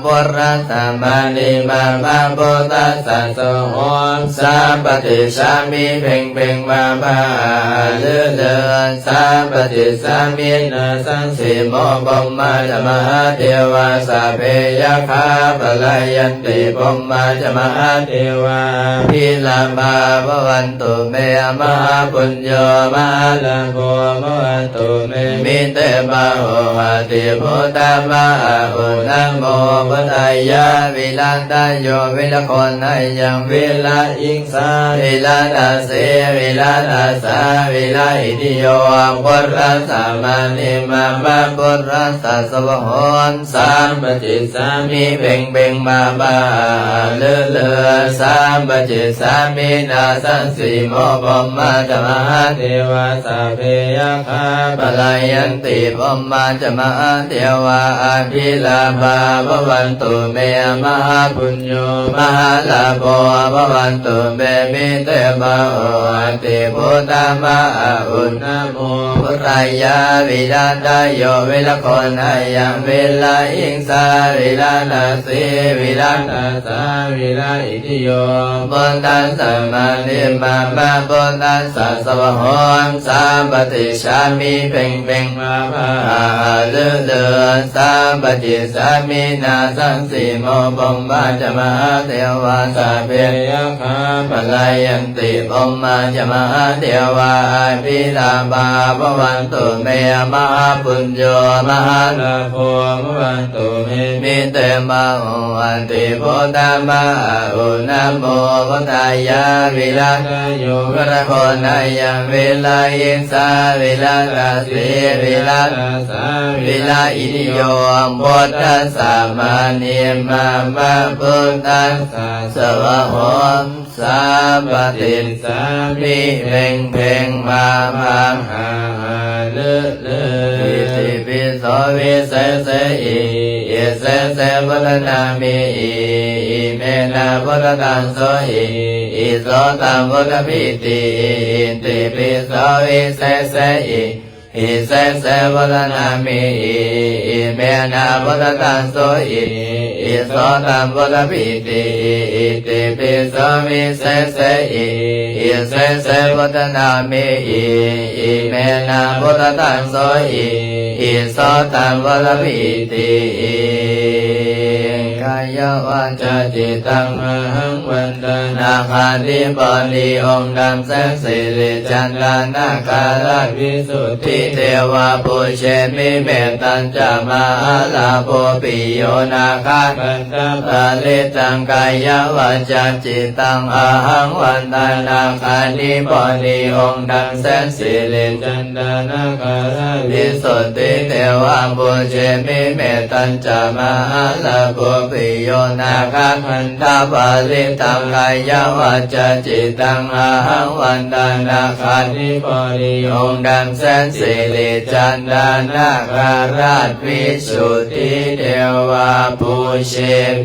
ພຸດທະສະມານິມາມະ ພຸດທະສະສະໂຫມ ສາປະຕິສາມິ ເພັງເພັງ ມາມະ ອາ ອາ ລື ລື ສາປະຕິສາມິ ນາສັງສີໂມ ພົມມາ ຈະມະຫາເທວາ ສັບເພຍັກຂາ ພະລາຍັນຕິ ພົມມາ ຈະມະຫາເທວາ ອະພິລາພາ ພະວັນ ຕຸ ເມ ມະຫາປຸນໂຍ ມະຫາລາໂພ ພະວັນຕຸ ເມ ມິເຕ ພະໂຫ ອະຕິ ພຸດທະ ມະຫາອຸນະໂມ ພຸດທາຍາ ວິລະທະໂຍ ວິລະໂຄນາຍັງ ວິລະອິງສາ ວິລະຕະສີ ວິລະຕະສາ ວິລະອິທິໂຍ ພຸດທະສະມານິມາມະ ພຸດທະສະສະວະໂຫມ ສາປະຈິດສາມິ ເພັງເພັງ ມາມະ ອາ ອາ ລື ລື ສາປະຈິດສາມິ ນາສັງສີໂມ ພົມມາ ຈະມະຫາເທວາ ສັບເພຍັກຂາ ພະລາຍັນຕິ ພົມມາ ຈະມະຫາເທວາ ອະພິລາພາ ພະວັນຕຸ ເມ ມະຫາປຸນໂຍ ມະຫາລາໂພ ພະວັນຕຸ ເມ ມິເຕ ພະໂຫ ອະຕິ ພຸດທະ ມະຫາອຸນະໂມ ພຸດທາຍາ ວິລະທະໂຍ ວິລະໂຄນາຍັງ ວິລະອິງສາ ວິລະຕະສີ ວິລະຕະສາ ວິລະອິທິໂຍ ພຸດທະສະມານິມາມະ ພຸດທະສະສະວະໂຫມ ສາປະຕິສາມິ ເພັງເພັງ ມາມະ ອາ ອາ ລື ລື ສາປະຈິດສາມິ ນາສັງສີໂມ ພົມມາ ຈະມະຫາເທວາ ສັບເພຍັກຂາ ພະລາຍັນຕິ ພົມມາ ຈະມະຫາເທວາ ອະພິລາພາ ພະວັນຕຸ ເມ ມະຫາປຸນໂຍ ມະຫາລາໂພ ພະວັນຕຸ ເມ ມິເຕ ພະໂຫ ອະຕິ ພຸດທະ ມະຫາອຸນະໂມ ພຸດທາຍາ ວິລະທະໂຍ ວິລະໂຄນາຍັງ ວິລະອິງສາ ວິລະຕະສີ ວິລະຕະສາ ວິລະອິທິໂຍ ພຸດທະສະມານິມາມະ ພຸດທະສະສະວະໂຫມ ສາປະຕິສາມິ ເພັງເພັງ ມາມະ ຫາຫາ ລື ລື ອິຕິປິໂສ ວິເສເສ ອິ ອິເສເສ ວັດທະນາມິ ອິ ອິເມນະ ວັດທະຕັງໂສ ອິ ອິໂສຕັງ ວັດທະພິຕິ ອິ ອິຕິປິໂສ ວິເສເສ ອິ ອິເສເສ ວັດທະນາມິ ອິ ອິເມນະ ວັດທະຕັງໂສ ອິ ອິໂສຕັງ ວັດທະພິຕິ ອິ ອິຕິປິໂສ ວິເສເສ ອິ ອິເສເສ ວັດທະນາມິ ອິ ອິເມນະ ວັດທະຕັງໂສ ອິ ອິໂສຕັງ ວັດທະພິຕິ ອິ ກາຍະວາຈາຈິດຕັງ ອະຫັງວັນດານາຄາທິບໍດີ ອົງດຳແສງສິລິຈັນດານາຄະລາດວິສຸດທິເທວະປູເຊມິ ເມດຕັນຈະມະຫາລາໂພປິໂຍນາຄາຄັນທະປະລິດຕັງ ກາຍະວາຈາຈິດຕັງ ອະຫັງວັນດານາຄາທິບໍດີ ອົງດຳແສງສິລິຈັນ ດານາຄາລາດວິສຸດທິເທວະປູເຊມິ ເມດຕັນຈະມະຫາລາໂພປິໂຍນາຄາຄັນທະປະລິດຕັງ ກາຍະວາຈາຈິດຕັງ ອະຫັງວັນດານາຄາທິບໍດີ ອົງດຳແສງສິລິຈັນດານາຄາລາດວິສຸດທິເທວະປູເຊ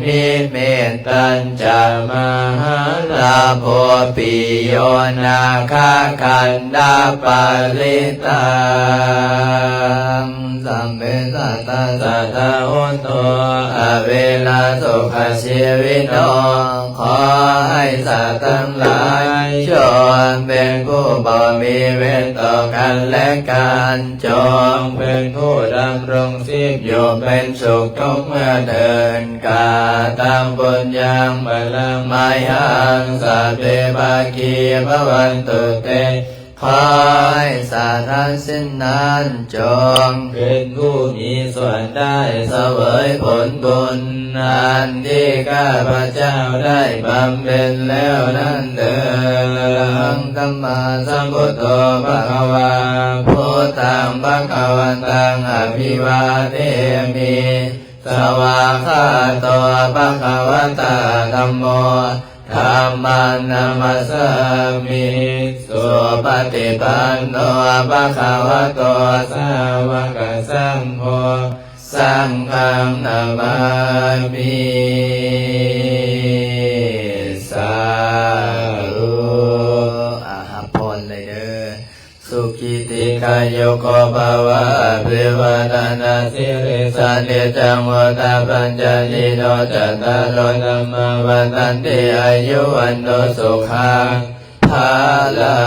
ມິ ເມດຕັນຈະມະຫາລາໂພປິໂຍນາຄາຄັນທະປະລິດຕັງ ສັບເພສັດຕາສັດທາໂຫນຕຸ ອະເວລາສຸຂະຊີວິໂນ ຂໍໃຫ້ສັດທັງຫຼາຍ ຈົ່ງເປັນຜູ້ບໍ່ມີເວນຕໍ່ກັນແລະກັນ ຈົ່ງເປັນຜູ້ດຳລົງຊີບຢູ່ເປັນສຸກທຸກເມື່ອເທີນ ກະຕັງປຸນຍັງພະລັງມະຍັງ ສັບເພພາຄີພະວັນຕຸເຕ ຂໍໃຫ້ສັດທັງສິ້ນນັ້ນ ຈົ່ງເປັນຜູ້ມີສ່ວນໄດ້ສະເຫວີຍຜົນບຸນ ອັນທີ່ຂ້າພະເຈົ້າໄດ້ບຳເພັນແລ້ວນັ້ນເທີນ ອະລະຫັງ ສຳມາສຳພຸດໂທ ພະຄະວາ ພຸດທັງ ພະຄະວັນຕັງ ອະພິວາເທມິ ສະວາກຂາໂຕ ພະຄະວະຕາ ທຳໂມ ທຳມັງ ນະມັດສາມິ ສຸປະຕິປັນໂນ ພະຄະວະໂຕ ສາວະກະສັງໂຄ ສັງຄັງ ນະມາມິ ສາທຸ ອາ ຮັບພອນເລີຍເດີ ສຸຂີຕິກາຍຸໂກພະວະ ອະພິວາທະນະສີລິສະ ນິດຈັງວຸດທາປັນຈາຍິໂນ ຈັດຕາໂລ ທຳມາ ວັດທັນຕິ ອາຍຸ ວັນໂນ ສຸຂັງ ພະລັ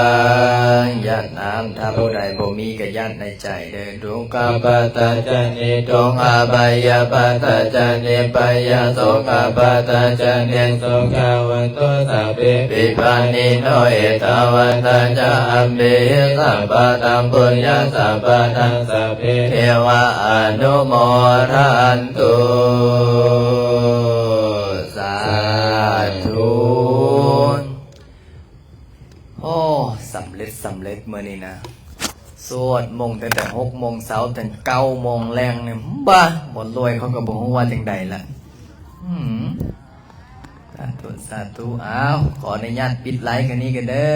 ງ ຢາດນ້ຳ ຖ້າຜູ້ໃດບໍ່ມີກະຢາດໃນໃຈເດີ ທຸກຂະປັດຕາຈະນິທຸກຂະ ພະຍາປັດຕາຈະນິພະຍາ ໂສກະປັດຕາຈະນິໂສກາ ໂຫນຕຸ ສະເພ ປິພານິໂນ ເອຕາວັດຕາ ຈະ ອັມພິຫິ ສະບະທັງ ປຸນຍະ ສະບະທັງ ສະເພ ເທວະ ອະນຸໂມທັນຕຸ ສາທຸ ໂອ້ ສຳເລັດ ສຳເລັດ ມື້ນີ້ນະ ສວດມົງຕັ້ງແຕ່ຫົກໂມງເຊົ້າ ເຖິງເກົ້າໂມງແລງນີ້ ບາ ບໍ່ລວຍ ເຂົາກໍບໍ່ຮູ້ວ່າຈັ່ງໃດລະ ອືມ ສາທຸ ສາທຸ ອ້າວ ຂໍອະນຸຍາດປິດໄລຟ໌ແຄ່ນີ້ກັນເດີ.